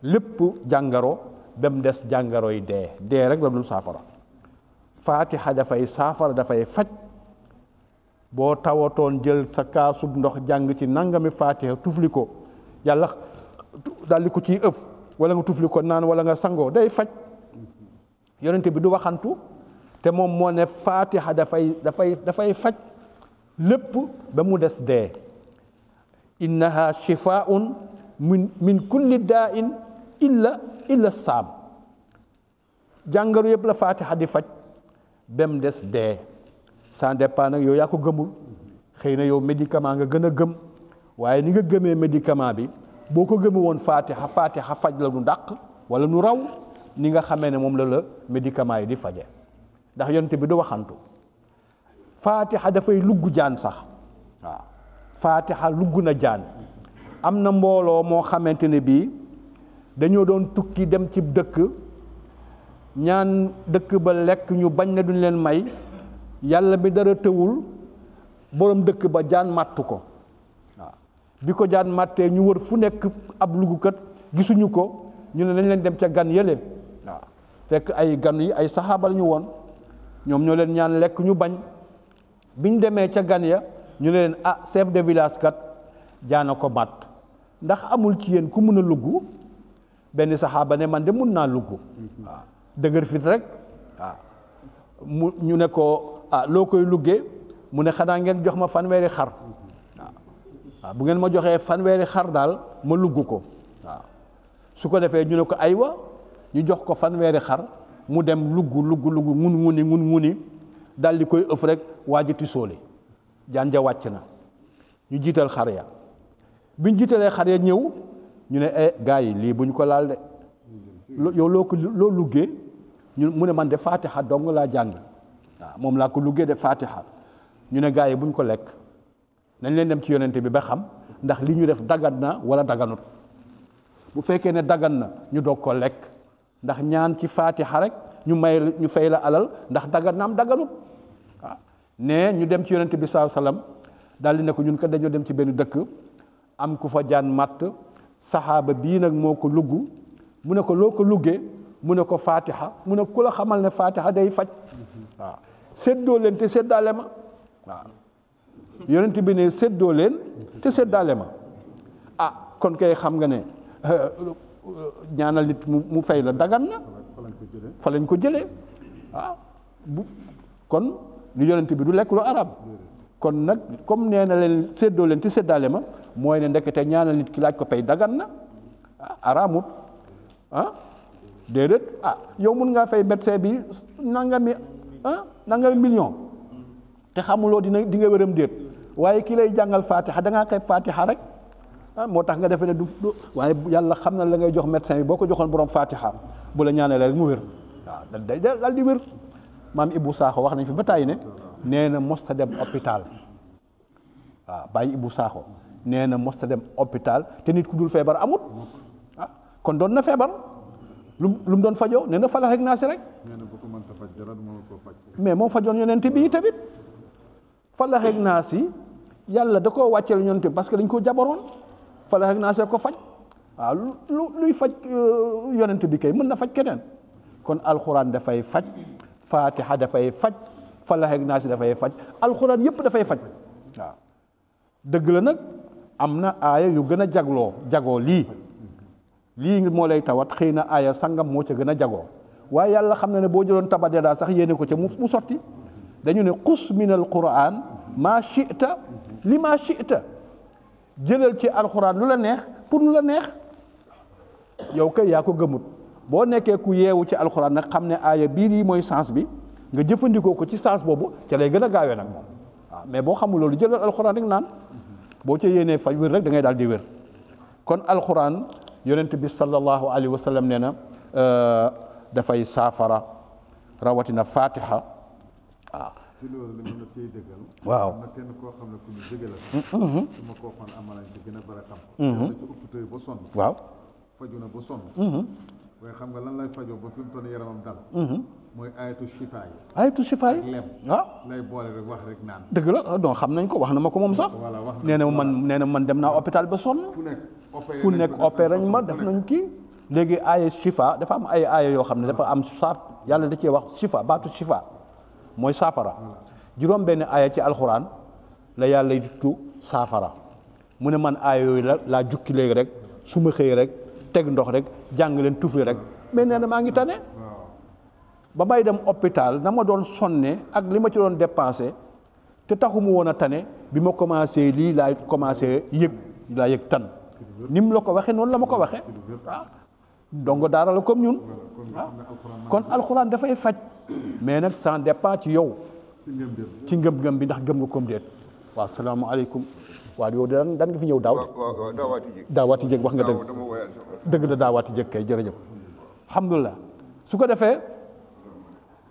lépp jàngaro ba mu des jàngaro yi dee rek la dul saafara fatiha dafay saafara dafay faj boo tawatoon jël sa kaasub ndox jàng ci nangami fatiha tufli ko yàlla daldi ko ciy ëpp wala nga tufli ko naan wala nga sangoo day faj yonent bi du waxantu te moom moo ne fatiha dafay faj lépp ba mu des dee innaha shifaun min kulli daa'in illa saam jàngaro yëpp la fatiha di faj ba mu des dee ça dépend nag yow yaa ko gëmul xëy na yow médicament nga gën a gëm waaye ni nga gëmee médicament bi boo ko gëmee woon fatiha faj la nu dàq wala nu raw ni nga xamee ne moom la médicament yi di faje ndax yonent bi du waxantu fatiha dafay lugg jaan sax waaw fatiha lugg na jaan am na mbooloo moo xamante ne bii dañoo doon tukki dem ci dëkk ñaan dëkk ba lekk ñu bañ ne duñ leen may yàlla mi dara tëwul borom dëkk ba jaan màttu ko waaw bi ko jaan màttee ñu wër fu nekk ab lugukat gisuñu ko ñu ne nañ leen dem ca gan yële waaw fekk ay gan yi ay saxaaba la ñu woon ñoom ñoo leen ñaan lekk ñu bañ biñ demee ca gan ya ñu ne leen chef de village kat jaana ko màtt ndax amul ci yéen ku mun a lugg benn saxaaba ne man de mun naa lugg waaw dëgër fit rek waaw mu ñu ne ko loo koy luggee mu ne xanaa ngeen jox ma fanweeri xar waaw bu ngeen ma joxee fanweeri xar daal ma lugg ko waaw su ko defee ñu ne ko aywa ñu jox ko fanweeri xar mu dem lugg ngun nguni daal di koy ëf rek waajati sóoli jaan ja wàcc na ñu jiital xar ya biñ jiitalee xar ya ñëw ñu ne gars yi lii buñ ko laal de yow loo luggee mu ne man de fatiha dong laa jàng waaw moom laa ko luggee de fatiha ñu ne gars yi buñ ko lekk nañ leen dem ci yonente bi ba xam ndax li ñu def dagan na wala daganut bu fekkee ne dagan na ñu doog ko lekk ndax ñaan ci fatiha rek ñu fay la alal ndax dagan na am daganut waaw ne ñu dem ci yonente bi sallallahu alayhi wasallam daal di ne ko ñun kat dañoo dem ci benn dëkk am ku fa jaan matt saxaaba bii nag moo ko lugg mu ne ko loo ko luggee mu ne ko fatiha mu ne ku la xamal ne fatiha day faj waaw séddoo leen te séddaale ma waaw yonent bi ne séddoo leen te séddaale ma kon kay xam nga ne ñaanal nit mu fay la dagan na fa lañ ko jëlee waaw kon lu yonent bi du lekk lu arab kon nag comme nee na leen séddoo leen te séddaale ma mooy ne ndekete ñaanal nit ki laaj ko pay dagan na araamut déedéet yow mun ngaa fay médecin bi nangami million te xamuloo di nga wéram déet waaye ki lay jàngal fatiha da ngaa xeeb fatiha rek moo tax nga defee ne du waaye yàlla xam na la ngay jox médecin bi boo ko joxoon borom fatiha bu la ñaanalee rek mu wér waaw day dal di wér maam Ibou Sakho wax nañ fi ba tàyyi ne nee na mosta dem hôpital waaw bàyyi Ibou Sakho nee na mosta dem hôpital te nit ku dul feebar amut kon doon na feebar lu mu doon fajoo nee na falax ak naasi rek mais moom fajoon yonent bi tamit falax ak naasi yàlla da koo wàcceel yonent bi parce que dañ ko jabaroon falax ak naasi ko faj waaw luy faj yonent bi kay mën na faj keneen kon alxuraan dafay faj fatiha dafay faj falax ak naasi dafay faj alxuraan yépp dafay faj waaw dëgg la nag am na aaya yu gën a jagoo lii moo lay tawat xëy na aaya sangam moo ca gën a jagoo waaye yàlla xam na ne boo jëloon tabat daa sax yéene ko ca mu sotti dañu ne xus min al quran maa chita li maa chita jëlal ci alquran lu la neex pour lu la neex yow kay yaa ko gëmut boo nekkee ku yeewu ci alquran nag xam ne aaya bii mooy sens bi nga jëfandikoo ko ci saas boobu ca lay gën a gaawee nag moom waaw mais boo xamul loolu jëlal alxuraan rek naan boo ca yéenee faj wér rek da ngay daal di wér kon alxuraan yonent bi sallallahu alayhi wa sallam nee na dafay saafara rawatina fatiha waaw. ci loolu la mën a cee dëggal. waaw am na kenn koo xam ne ku ñu dëggal la. su ma koo xoon amalañ ci gën a bëri xam. na ci hôpital yi ba sonn. waaw faju na ba sonn. waaye xam nga lan lay fajoo ba fi mu toll yaramam dal. mooy ayatu shifa yi. ayatu shifa yi lem waaw lay boole rek wax rek naan. dëgg la donc xam nañ ko wax na ma ko moom sax. voilà wax nee na man dem naa hôpital ba sonn. fu nekk opéré nañ ma def nañ kii. léegi aaya shifa dafa am ay aaya yoo xam ne dafa am saaf yàlla da cee wax shifa baatu shifa mooy saafara juróom benn aaya ci alxuraan la yàlla di tu saafara mu ne man aaya yooyu laa jukki léegi rek su ma xëy rek teg ndox rek jàng leen tufli rek mais nee na maa ngi tane ba may dem hôpital na ma doon sonne ak li ma ci doon dépensé te taxu mu woon a tane bi ma commencé lii laa commencé laa yëg tan ni mu la ko waxee noonu la ma ko waxee waaw donc daara la comme ñun waaw kon alxuraan dafay faj mais nag ça dépend ci yow ci ngëm-ngëm bi ndax gëm nga comme déet waaw salaamaaleykum waaw yow dan nga fi ñëw daaw daawaati jég wax nga dëgg dëgg la daawaati jég kay jërëjëf alhamdulilah su ko defee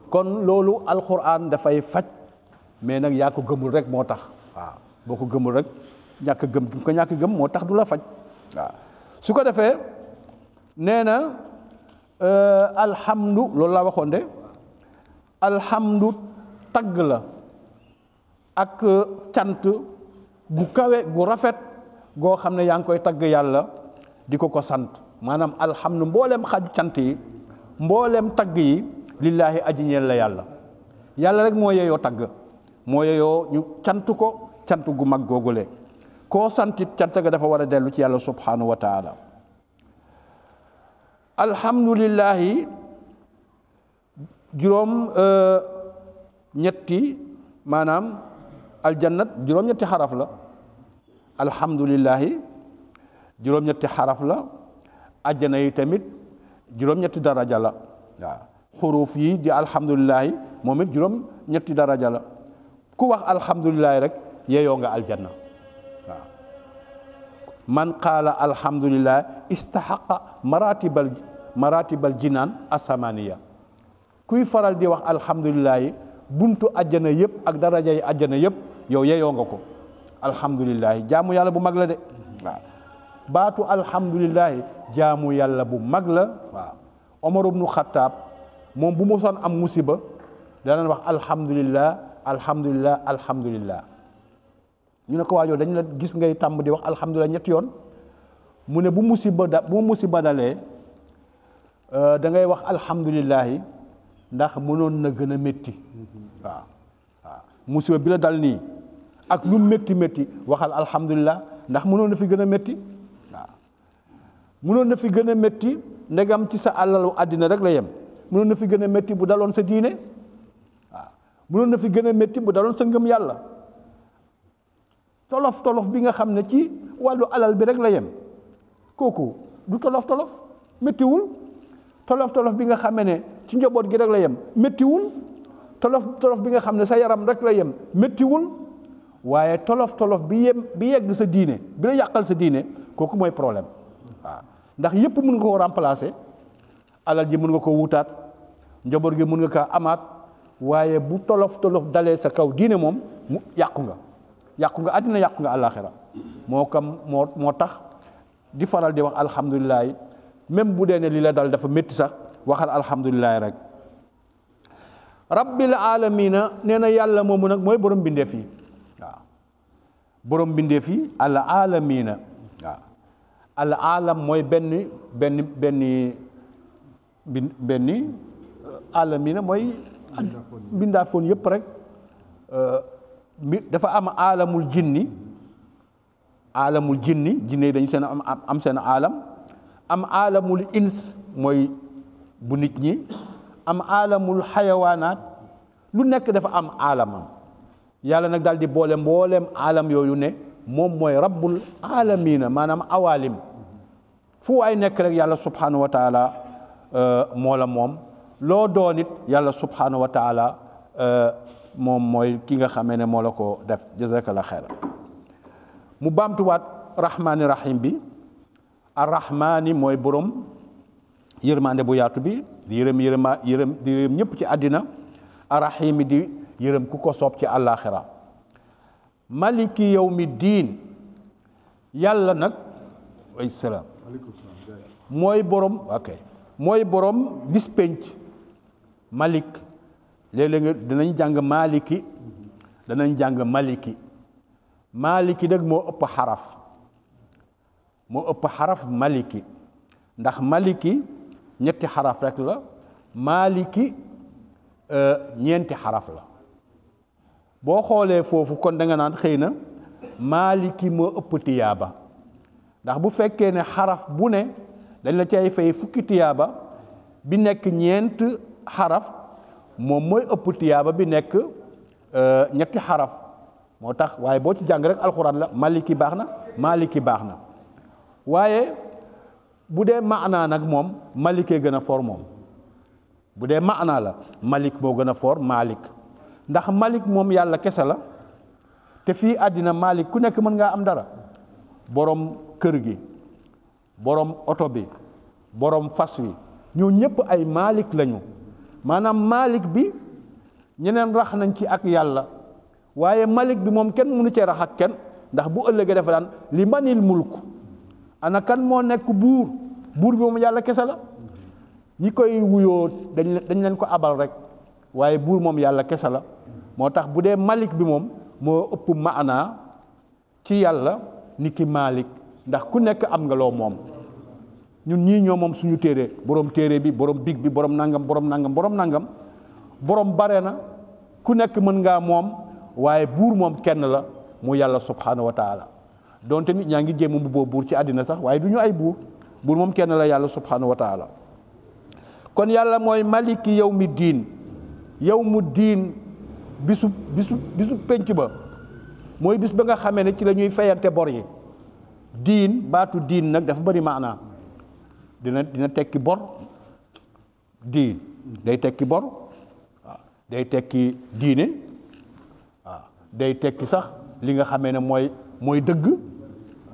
kon loolu alxuraan dafay faj mais nag yaa ko gëmul rek moo tax waaw boo ko gëmul rek ñàkk gëm gi ko ñàkk gëm moo tax du la faj waaw su ko defee nee na alhamdu loolu laa waxoon de alhamdu tagg la ak cant gu kawe gu rafet goo xam ne yaa ngi koy tagg yàlla di ko sant maanaam alhamdu mboolem xaju cant yi mboolem tagg yi lillaahi aji ñeel la yàlla rek moo yeyoo tagg moo yeyoo ñu cant ko cant gu mag googule koo santit cant ga dafa war a dellu ci yàlla subhanahu wa taala alhamdulillahi juróom ñetti maanaam aljannat juróom ñetti xaraf la alhamdulillahi juróom ñetti xaraf la ajjana yi tamit juróom ñetti daraja la waaw xuruuf yi di alhamdulillahi moom it juróom ñetti daraja la ku wax alhamdulillahi rek yeyoo nga aljanna waaw man qaala alhamdulillah istahaqa maratibal jinaan asamaniya kuy faral di wax alhamdulillahi buntu ajjana yëpp ak daraja yi ajjana yëpp yow yeyoo nga ko alhamdulillahi jaamu yàlla bu mag la de waaw baatu alhamdulillahi jaamu yàlla bu mag la waaw Omar ibnu Xattaab moom bu mu son am musiba danañ wax alhamdulillah alhamdulillah alhamdulillah ñu ne ko waajoo dañ la gis ngay tàmm di wax alhamdulillah ñetti yoon mu ne bu musiba dalee da ngay wax alhamdulillahi ndax mënoon na gën a métti waaw waaw musiba bi la dal nii ak lu métti waxal alhamdulillah ndax mënoon na fi gën a métti waaw mënoon na fi gën a métti ndegam ci sa àllalu àddina rek la yem mënoon na fi gën a métti bu daloon sa diine waaw mënoon na fi gën a métti bu daloon sa ngëm yàlla tolof bi nga xam ne ci wàllu alal bi rek la yem kooku du tolof méttiwul tolof bi nga xamee ne ci njaboot gi rek la yem méttiwul tolof bi nga xam ne sa yaram rek la yem méttiwul waaye tolof bi yegg sa diine bi la yàqal sa diine kooku mooy problème waaw ndax yépp mën nga koo remplacer alal ji mën nga ko wutaat njaboot gi mën nga kaa amaat waaye bu tolof dalee sa kaw diine moom mu yàqu nga àddina yàqu nga àllaaxira moo tax di faral di wax alhamdulilah même bu dee ne li la dal dafa métti sax waxal alhamdulilah rek rabbil alamina nee na yàlla moomu nag mooy borom bindeef yi waaw borom bindeef yi al alamina waaw al alam mooy benn alamina mooy mbindaafoon yëpp rek dafa am alamul jinni jinne dañu seen am seen alam am alamul ins mooy bu nit ñi am alamul xayawaanaat lu nekk dafa am alamam yàlla nag daal di boole mbooleem alam yooyu ne moom mooy rabbul alamina maanaam awalim fu waay nekk rek yàlla subhanahu wa taala moo la moom loo doon it yàlla subhanahu wa taala moom mooy ki nga xamee ne moo la ko def jazakallah xeyran mu baamtuwaat rahmaani rahim bi arrahmaani mooy borom yërmande bu yaatu bi di yërëm ñëpp ci àddina arrahimi di yërëm ku ko soob ci àllaaxira maliki yawmi diin yàlla nag ay salaam mooy borom mooy borom bis penc malik léeg-léeg dinañ jàng maliki danañ jàng maliki nag moo ëpp xaraf maliki ndax maliki ñetti xaraf rek la maliki ñeenti xaraf la boo xoolee foofu kon da nga naan xëy na maliki moo ëpp tiyaaba ndax bu fekkee ne xaraf bu ne dañ la cay fay fukki tiyaaba bi nekk ñeent xaraf moom mooy ëpp tiyaaba bi nekk ñetti xaraf moo tax waaye boo ci jàng rek alxuraan la maliki baax na maliki baax na waaye bu dee maanaa nag moom malikee gën a for moom bu dee maanaa la malik moo gën a for malik ndax malik moom yàlla kese la te fii àddina malik ku nekk mën ngaa am dara borom kër gi borom oto bi borom fas wi ñoo ñëpp ay malik lañu maanaam malik bi ñeneen rax nañ ci ak yàlla waaye malik bi moom kenn mënu cee rax ak kenn ndax bu ëllëgee dafa daan li manil mulk ana kan moo nekk buur bi moom yàlla kese la ñi koy wuyoo dañ leen ko abal rek waaye buur moom yàlla kese la moo tax bu dee malik bi moom moo ëpp maanaa ci yàlla ni ki malik ndax ku nekk am nga loo moom ñun ñii ñoo moom suñu téere borom téere bi borom big bi borom nangam borom bare na ku nekk mën ngaa moom waaye buur moom kenn la mu yàlla subhanahu wa taala donte nit ñaa ngi jéem mu boo buur ci àddina sax waaye du ñu ay buur moom kenn la yàlla subhanahu wa taala kon yàlla mooy maliki yawmi diin bisu penc ba mooy bis ba nga xamee ne ci la ñuy fayante bor yi diin baatu diin nag dafa bari maanaa dina tekki bor diin day tekki bor waaw day tekki diine waaw day tekki sax li nga xamee ne mooy dëgg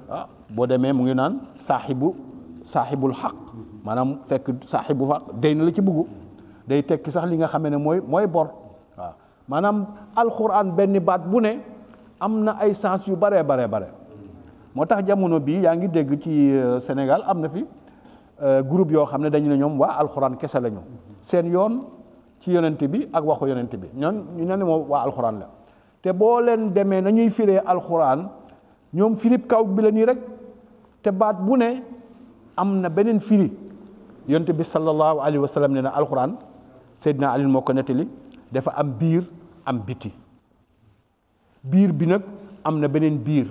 ah boo demee mu ngi naan saaxibul xaq maanaam fekk saaxibu xaq day na la ci buggu day tekki sax li nga xamee ne mooy bor waaw maanaam alxuraan benn baat bu ne am na ay sens yu bare moo tax jamono bii yaa ngi dégg ci Sénégal am na fi groupe yoo xam ne dañu ne ñoom waa alxuraan kese la ñu seen yoon ci yonent bi ak waxu yonent bi ñu ne moom waa alxuraan la te boo leen demee nañuy firee alxuraan ñoom firib kaw bi la nii rek te baat bu ne am na beneen firi yonent bi sallallahu alayhi wa sallam ne na alxuraan Seydina Ali moo ko nettali dafa am biir am biti biir bi nag am na beneen biir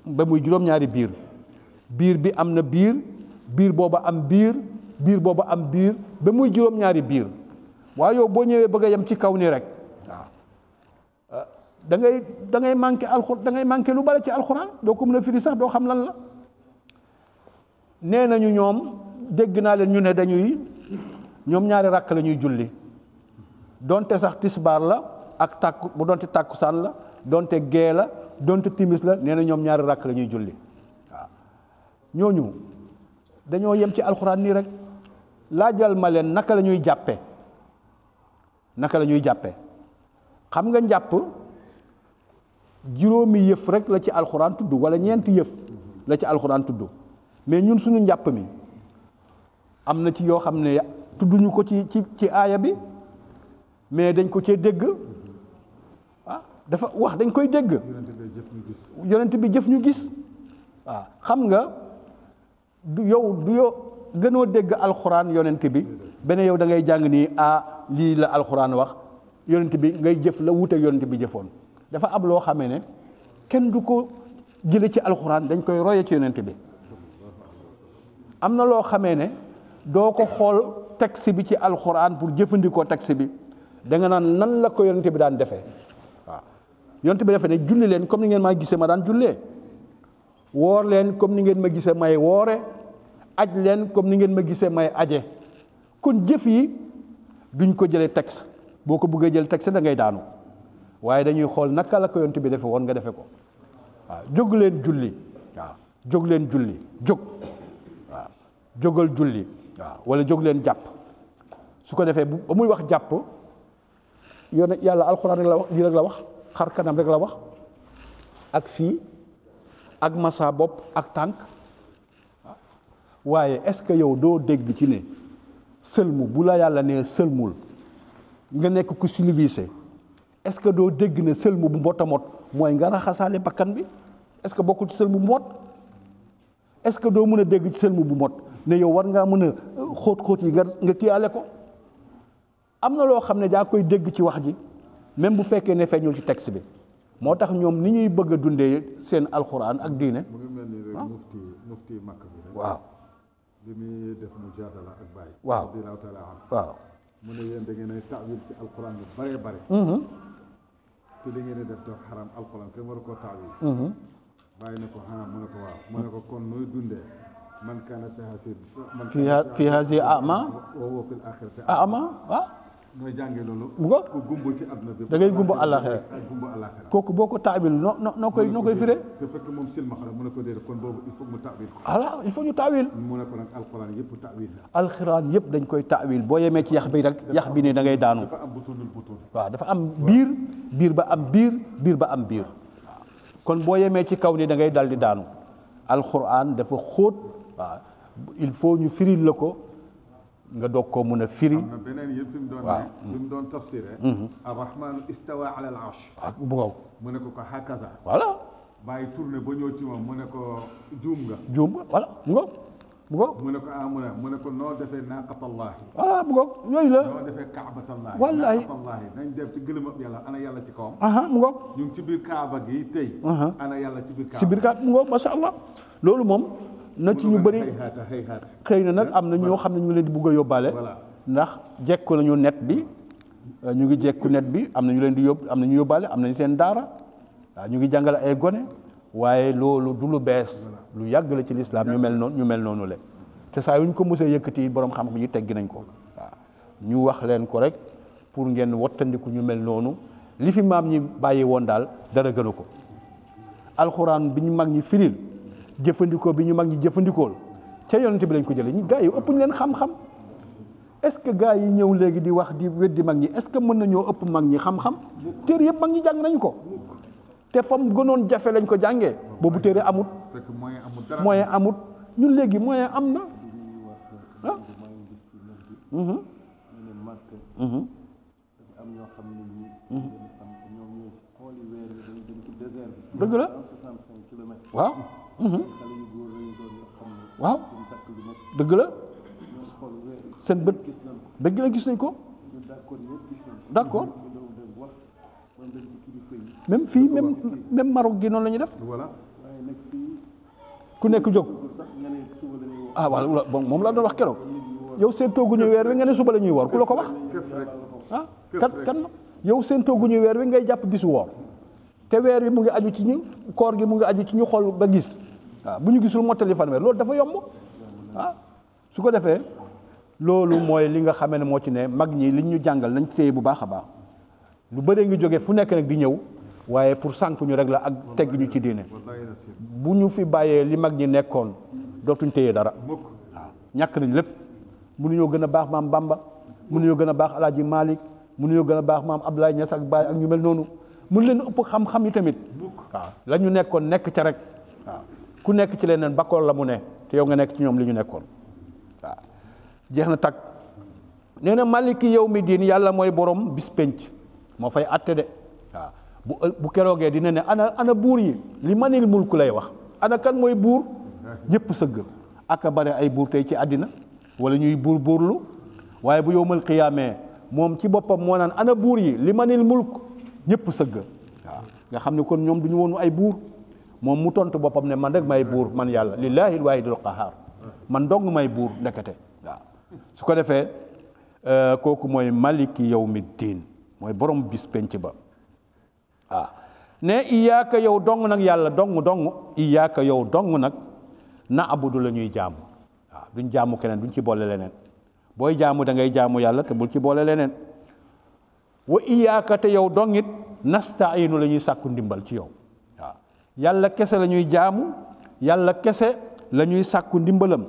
ba muy juróom-ñaari biir bi am na biir booba am biir booba am biir ba muy juróom-ñaari biir waaye yow boo ñëwee bëgg a yem ci kaw nii rek waaw da ngay manqué alxuraan da ngay manqué lu bari ci alxuraan doo ko mën a firi sax doo xam lan la nee nañu ñoom dégg naa leen ñu ne ñoom ñaari rakk la ñuy julli donte sax tisbaar la ak tàkku bu donte tàkkusaan la donte gee la donte timis la nee na ñoom ñaari rakk la ñuy julli waaw ñooñu dañoo yem ci alxuraan nii rek laajal ma leen naka la ñuy jàppe xam nga njàpp juróomi yëf rek la ci alxuraan tudd wala ñeenti yëf la ci alxuraan tudd mais ñun suñu njàpp mi am na ci yoo xam ne tudduñu ko ci aaya bi mais dañ ko cee dégg dafa wax dañ koy dégg yonent bi jëf ñu gis waaw xam nga du yow gënoo dégg alxuraan yonent bi beneen yow da ngay jàng nii lii la alxuraan wax yonent bi ngay jëf la wuute yonent bi jëfoon dafa am loo xamee ne kenn du ko jële ci alxuraan dañ koy roye ci yonent bi am na loo xamee ne doo ko xool texte bi ci alxuraan pour jëfandikoo texte bi da nga naan nan la ko yonent bi daan defee waaw yonent bi defee ne julli leen comme ni ngeen maa gisee ma daan jullee woor leen comme ni ngeen ma gisee may woore aj leen comme ni ngeen ma gisee may aje kon jëf yi duñ ko jëlee texte boo ko bëggee jël texte da ngay daanu waaye dañuy xool naka la ko yonent bi defe woon nga defe ko waaw jóg leen julli waaw jóg leen julli jóg waaw jógal julli waaw wala jóg leen jàpp su ko defee ba muy wax jàpp yoon yàlla alxuraan rek la wax lii rek la wax xar kanam rek la wax ak fii ak massa bopp ak tànk waaye est-ce que yow doo dégg ci ne sëlmu bu la yàlla nee sëlmul nga nekk ku civilisé est-ce que doo dégg ne sëlmu bu mbot a mot mooy nga raxasaale bakkan bi est-ce que bokkul ci sëlmu bu mot est-ce que doo mën a dégg ci sëlmu bu mot ne yow war ngaa mën a xóot-xóot yi nga tiyaale ko am na loo xam ne daa koy dégg ci wax ji même bu fekkee ne feeñul ci texte bi moo tax ñoom ni ñuy bëgg a dundee seen alxuraan ak diine. mu ngi mel ni rek mufti makk bi rek. waaw. bi muy def mujaadala ak Baye. waaw radiyallaahu taala anhu. waaw. mu ne yéen da ngeen ay taawil ci alxuraan yu bëree bëri. te li ngeen di def dafa xaram alxuraan kenn waru koo taawil. Baye ne ko mu ne ko waaw mu ne ko kon nooy dundee man kaana fi haasi ama. wa fil aaxirati ama waaw. nooy jàngee loolu. mu ko ku gumbo ci àdduna bi. da ngay gumbo àllaaxira. gumbo àllaaxira. kooku boo ko taawil noo koy firee. te fekk moom silmaxa la mu ne ko déedéet kon boobu il faut mu taawil ko. voilà il faut ñu taawil. mu ne ko nag alxuraan yëpp taawil la. alxuraan yëpp dañ koy taawil boo yemee ci yax bi rek yax bi ne da ngay daanu. dafa am butunul butun. waaw dafa am biir ba am biir ba am biir kon boo yemee ci kaw ni da ngay dal di daanu alxuraan dafa xóot waaw il faut ñu firil la ko nga doog koo mun a firi. am na beneen yëpp fi mu doon waaw ne fi mu doon tafsiré. arrahmaanu istawa ala al arsh. waaw bu ko mu ne ko hakaza. voilà. bàyyi tourné ba ñëw ci moom mu ne ko juum nga. juum nga voilà bu ko mu ne ko mu ne ko noo defee naaqatallahi. voilà bu ko yooyu la. noo defee kaabatallahi. wallaahi naaqatallahi nañ def ci gëlëm ab yàlla ana yàlla ci kawam. mu ko. ñu ngi ci biir kaaba gi tey. ana yàlla ci biir kaaba. ci biir kaaba mu ko macha allah loolu moom. na ci ñu bëri xëy na nag am na ñoo xam ne ñu ngi leen di bugg a yóbbaale ndax jekku nañu net bi ñu ngi jekku net bi am na ñu leen di am na ñu yóbbaale am nañu seen daara waaw ñu ngi jàngale ay gone waaye loolu du lu bees lu yàgg la ci lislaam ñu mel noonu le te saa yu ñu ko mosee yëkkati borom xam-xam yi teggi nañ ko waaw ñu wax leen ko rek pour ngeen wattandiku ñu mel noonu li fi maam ñi bàyyi woon daal dara gënu ko alxuraan bi ñu mag ñi firil jëfandikoo bi ñu mag ñi jëfandikool ca yonent bi lañ ko jëlee ñi gars yi ëpp ñu leen xam-xam est-ce que gars yi ñëw léegi di wax di weddi mag ñi est-ce que mën nañoo ëpp mag ñi xam-xam téere yëpp mag ñi jàng nañ ko te fam gënoon jafe lañ ko jàngee boobu téere amut moyen amut ñun léegi moyen am na ah dëgg la waaw waaw dëgg la seen bët dëgg la gis nañ ko d'accord même fii même Maroc gi noonu la ñuy def ku nekk jóg wala moom laa doon wax keroog yow seen tooguñu weer wi nga ne suba la ñuy woor ku la ko wax kan yow seen tooguñu weer wi ngay jàpp bisu woor te weer wi mu ngi aju ci ñu koor gi mu ngi aju ci ñu xool ba gis waaw bu ñu gisul mottali fanweer loolu dafa yomb su ko defee loolu mooy li nga xamee ne moo ci ne mag ñi liñ ñu jàngal nañ téye bu baax a baax lu bëree ngi jóge fu nekk nag di ñëw waaye pour sànq ñu rek la ak tegg ñu ci diine bu ñu fi bàyyee li mag ñi nekkoon dootuñ téye dara waaw ñàkk nañ lépp mënuñoo gën a baax maam Bamba mënuñoo gën a baax Alaaji Malick mënuñoo gën a baax maam Abdoulaye Niass ak Baye ak ñu mel noonu mun leen ëpp xam-xam yi tamit waaw la ñu nekkoon nekk ca rek waaw ku nekk ci leneen bakkool la mu ne te yow nga nekk ci ñoom li ñu nekkoon waaw jeex na tag nee na maliki yow mi diin yàlla mooy borom bis penc moo fay atte de waaw bu keroogee dina ne ana buur yi li manil mulku lay wax ana kan mooy buur ñëpp sëgg aka bare ay buur tey ci àddina wala ñuy buurlu waaye bu yowmal qiyaamee moom ci boppam moo naan ana buur yi li manil mulk ñëpp sëgg waaw nga xam ne kon ñoom du ñu woonu ay buur moom mu tontu boppam ne man rek may buur man yàlla lillahi alwaahidul qahaar man dong may buur ndekete waaw su ko defee kooku mooy maliki yawmi diin mooy borom bis penc ba waaw ne iyaaka yow dong nag yàlla dong iyaaka yow dong nag na abudu la ñuy jaamu waaw duñ jaamu keneen duñ ci boole leneen booy jaamu da ngay jaamu yàlla te bul ci boole leneen wa iyaaka te yow dongit nastainu la ñuy sàkku ndimbal ci yow waaw yàlla kese la ñuy jaamu yàlla kese la ñuy sàkku ndimbalam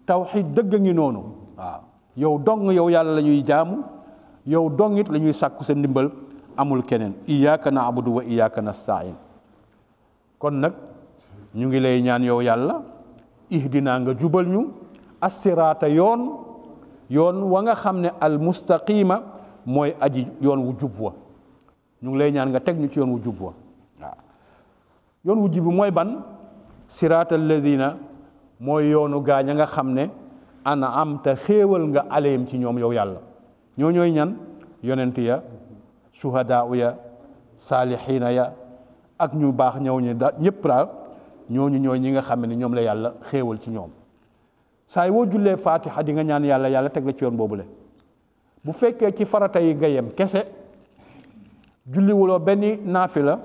tawxiid dëgg ngi noonu waaw yow dong yow yàlla la ñuy jaamu yow dongit la ñuy sàkku sa ndimbal amul keneen iyaaka naabudu wa iyaaka nastain kon nag ñu ngi lay ñaan yow yàlla ihdina nga jubal ñu assiraata yoon wa nga xam ne al mustaqima mooy aji yoon wu jub wa ñu ngi lay ñaan nga teg ñu ci yoon wu jub wa waaw yoon wu jub mooy ban siraata alladina mooy yoonu gaañ a nga xam ne ana am te xéewal nga aleyhim ci ñoom yow yàlla ñoo ñooy ñan yonent ya suhadaa ya saalihiina ya ak ñu baax ñëw ñi da ñëpp daal ñooñu ñooy ñi nga xam ne ñoom la yàlla xéewal ci ñoom saa yi woo jullee fatiha di nga ñaan yàlla teg la ci yoon boobule bu fekkee ci farata yi nga yem kese julliwuloo benn naafila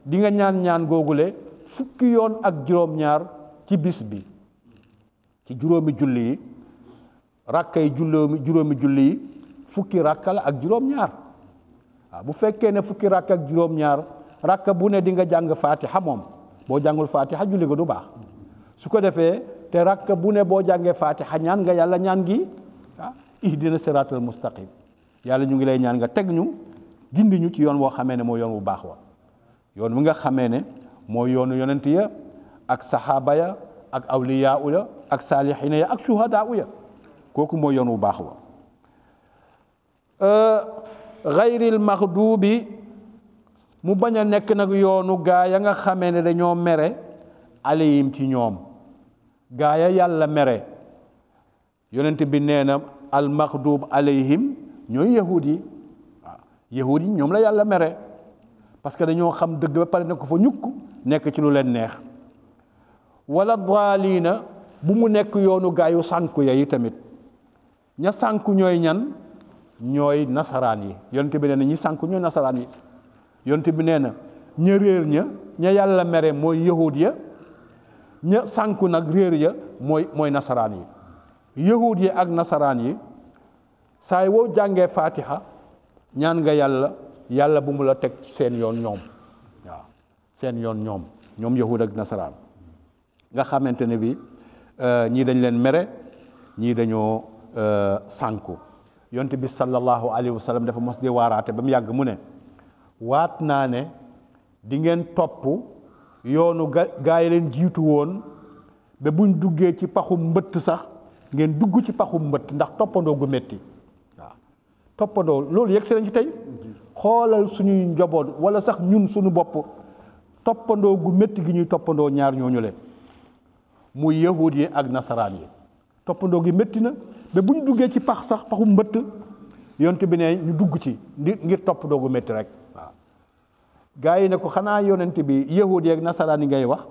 di nga ñaan googule fukki yoon ak juróom-ñaar ci bis bi ci juróomi julli yi rakka yi juróomi julli yi fukki rakka la ak juróom-ñaar waaw bu fekkee ne fukki rakka ak juróom-ñaar rakka bu ne di nga jàng fatiha moom boo jàngul fatiha julli ga du baax su ko defee te rakka bu ne boo jàngee fatiha ñaan nga yàlla ñaan gi ihdina siratal mustaqim yàlla ñu ngi lay ñaan nga teg ñu gindi ñu ci yoon woo xamee ne mooy yoon wu baax wa yoon wi nga xamee ne mooy yoonu yonent ya ak saxaaba ya ak awliyaa ya ak saalihiina ya ak shuhadaa ya kooku mooy yoon wu baax wa gayril maxduubi mu bañ a nekk nag yoonu gaa ya nga xamee ne dañoo mere alayhim ci ñoom gaa ya yàlla mere yonent bi nee na al maxduub alayhim ñooy yahud yi waaw yahud yi ñoom la yàlla mere parce que dañoo xam dëgg ba pare ne ko fa ñukk nekk ci lu leen neex wala daaliina bu mu nekk yoonu gaa yu sànku ya yi tamit ña sànku ñooy ñan ñooy nasaraan yi yonent bi nee na ñi sànku ñooy nasaraan yi yonent bi nee na ña réer ña yàlla mere mooy yahud ya ña sànku nag réer ya mooy nasaraan yi yahud yi ak nasaraan yi saay woo jàngee fatiha ñaan nga yàlla bu mu la teg ci seen yoon ñoom waaw seen yoon ñoom yahud ak nasaraan nga xamante ne bi ñii dañ leen mere ñii dañoo sànku yonent bi sallallahu alayhi wa sallam dafa mos di waaraate ba mu yàgg mu ne waat naa ne di ngeen topp yoonu gaa yi leen jiitu woon ba buñ duggee ci paxum mbëtt sax ngeen dugg ci paxum mbëtt ndax toppandoo gu métti waaw toppandoo loolu yegg si nañ ci tey xoolal suñuy njaboot wala sax ñun suñu bopp toppandoo gu métti gi ñuy toppandoo ñaar ñooñu leen muy yahud yi ak nasaraan yi toppandoo gi métti na ba buñ duggee ci pax sax paxum mbëtt yonent bi ne ñu dugg ci ngir toppandoo gu métti rek waaw gaa yi ne ko xanaa yonent bi yahud yi ak nasaraan yi ngay wax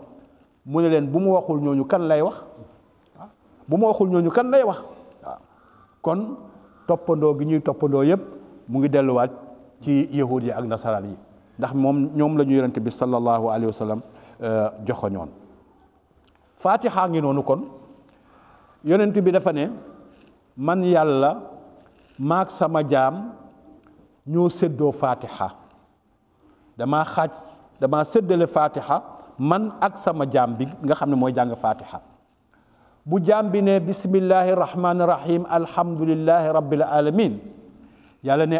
mu ne leen bu mu waxul ñooñu kan lay wax bu ma waxul ñooñu kan lay wax waaw kon toppandoo gi ñuy toppandoo yépp mu ngi delluwaat ci yahud yi ak nasaraan yi ndax ñoom la ñu yonent bi sallallahu alayhi wa sallam joxoñoon fatiha ngi noonu kon yonent bi dafa ne man yàlla maak sama jaam ñoo séddoo fatiha dama séddale fatiha man ak sama jaam bi nga xam ne mooy jàng fatiha bu jaam bi ne bismillahi rahmani rahim alhamdulillahi rabbil alamin yàlla ne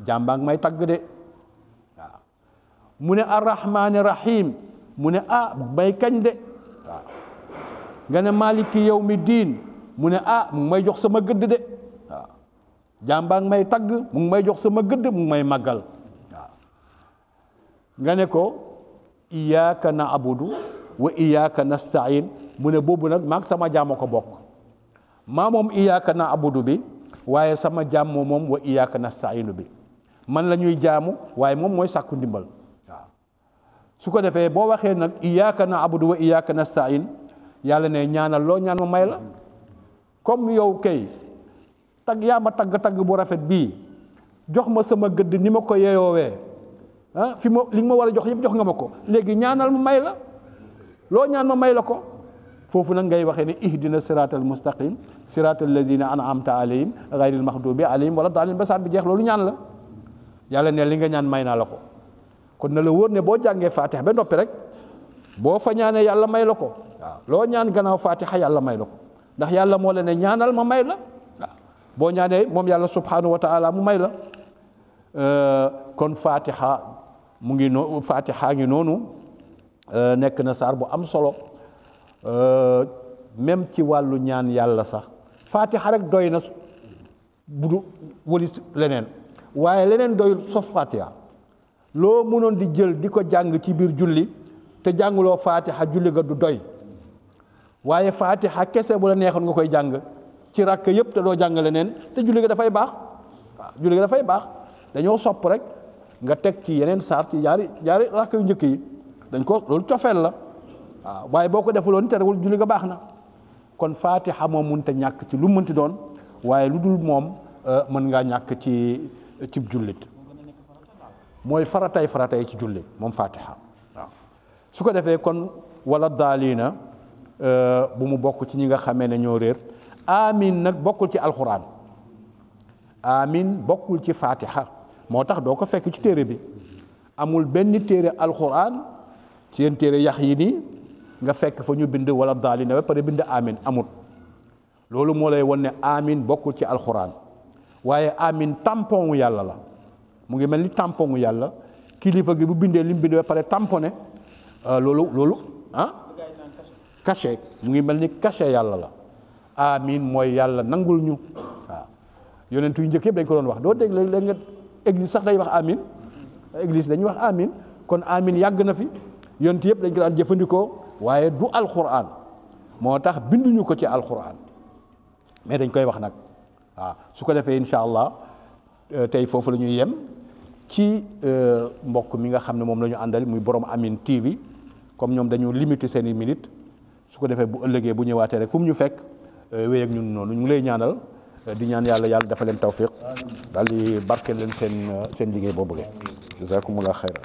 jaam baa ngi may tagg de waaw mu ne arrahmani rahim mu ne may kañ de waaw nga ne maliki yawmi diin mu ne mu ngi may jox sama gëdd de waaw jaam baa ngi may tagg mu ngi may jox sama gëdd mu ngi may màggal waaw nga ne ko iyyaka na'budu wa iyyaka nasta'in mu ne boobu nag maag sama jaam ko bokk maa moom iyyaka na'budu bi waaye sama jaam moom wa iyyaka nasta'inu bi man la ñuy jaamu waaye moom mooy sàkku ndimbal waaw su ko defee boo waxee nag iyyaka na'budu wa iyyaka nasta'in yàlla ne ñaanal loo ñaan ma may la comme yow kay yaa ma tagg bu rafet bii jox ma sama gëdd ni ma ko yeyoowee li nga ma war a jox yëpp jox nga ma ko léegi ñaanal ma may la loo ñaan ma may la ko foofu nag ngay waxee ne ihdina siratal mustaqim siratal ladina an'amta alayhim ghayril maghdubi alayhim wala daalin ba saat bi jeex loolu ñaan la yàlla ne li nga ñaan may naa la ko kon na la wóor ne boo jàngee fatiha ba noppi rek boo fa ñaanee yàlla may la ko waaw loo ñaan gannaaw fatiha yàlla may la ko ndax yàlla moo la ne ñaanal ma may la waaw boo ñaanee moom yàlla subhanahu wa taala mu may la kon fatiha mu ngi fatiha ngi noonu nekk na saar bu am solo même ci wàllu ñaan yàlla sax fatiha rek doy na budu wëlis leneen waaye leneen doyul sof fatiha loo mënoon di jël di ko jàng ci biir julli te jànguloo fatiha julli ga du doy waaye fatiha kese bu la neexoon nga koy jàng ci rakk yëpp te doo jàng leneen te julli ga dafay baax waaw julli ga dafay baax dañoo sopp rek nga teg ci yeneen saar ci ñaari rakk yu njëkk yi dañ ko loolu cofeel la waaw waaye boo ko defuloon terewul julli ga baax na kon fatiha moom mënta ñàkk ci lu mënti doon waaye lu dul moom mën ngaa ñàkk ci jullit mooy faratay ci julli moom fatiha waaw su ko defee kon wala daaliina bu mu bokk ci ñi nga xamee ne ñoo réer amin nag bokkul ci alxuraan amin bokkul ci fatiha moo tax doo ko fekk ci téere bi amul benn téere alxuraan ci yeen téere yax yi nii nga fekk fa ñu bind wala daaliina ba pare bind amin amul loolu moo lay won ne amin bokkul ci alxuraan waaye amin tampon wu yàlla la mu ngi mel ni tampon wu yàlla kilifa gi bu bindee li mu bind ba pare tamponné loolu cachet mu ngi mel ni cachet yàlla la amin mooy yàlla nangul ñu waaw yonent yu njëkk yëpp dañ ko doon wax doo dégg léeg nga église sax day wax amin église dañuy wax amin kon amin yàgg na fi yonent yëpp dañ ko daan jëfandikoo waaye du alxuraan moo tax binduñu ko ci alxuraan mais dañ koy wax nag waaw su ko defee incha allah tey foofu la ñuy yem ci mbokk mi nga xam ne moom la ñu àndal muy borom Amine TV comme ñoom dañu limité seeni minutes su ko defee bu ëllëgee bu ñëwaatee rek fu mu ñu fekk wéy ak ñun noonu ñu ngi lay ñaanal di ñaan yàlla dafa leen tawfiq daal di barkeel leen seen liggéey boobu le jazakumullah xayran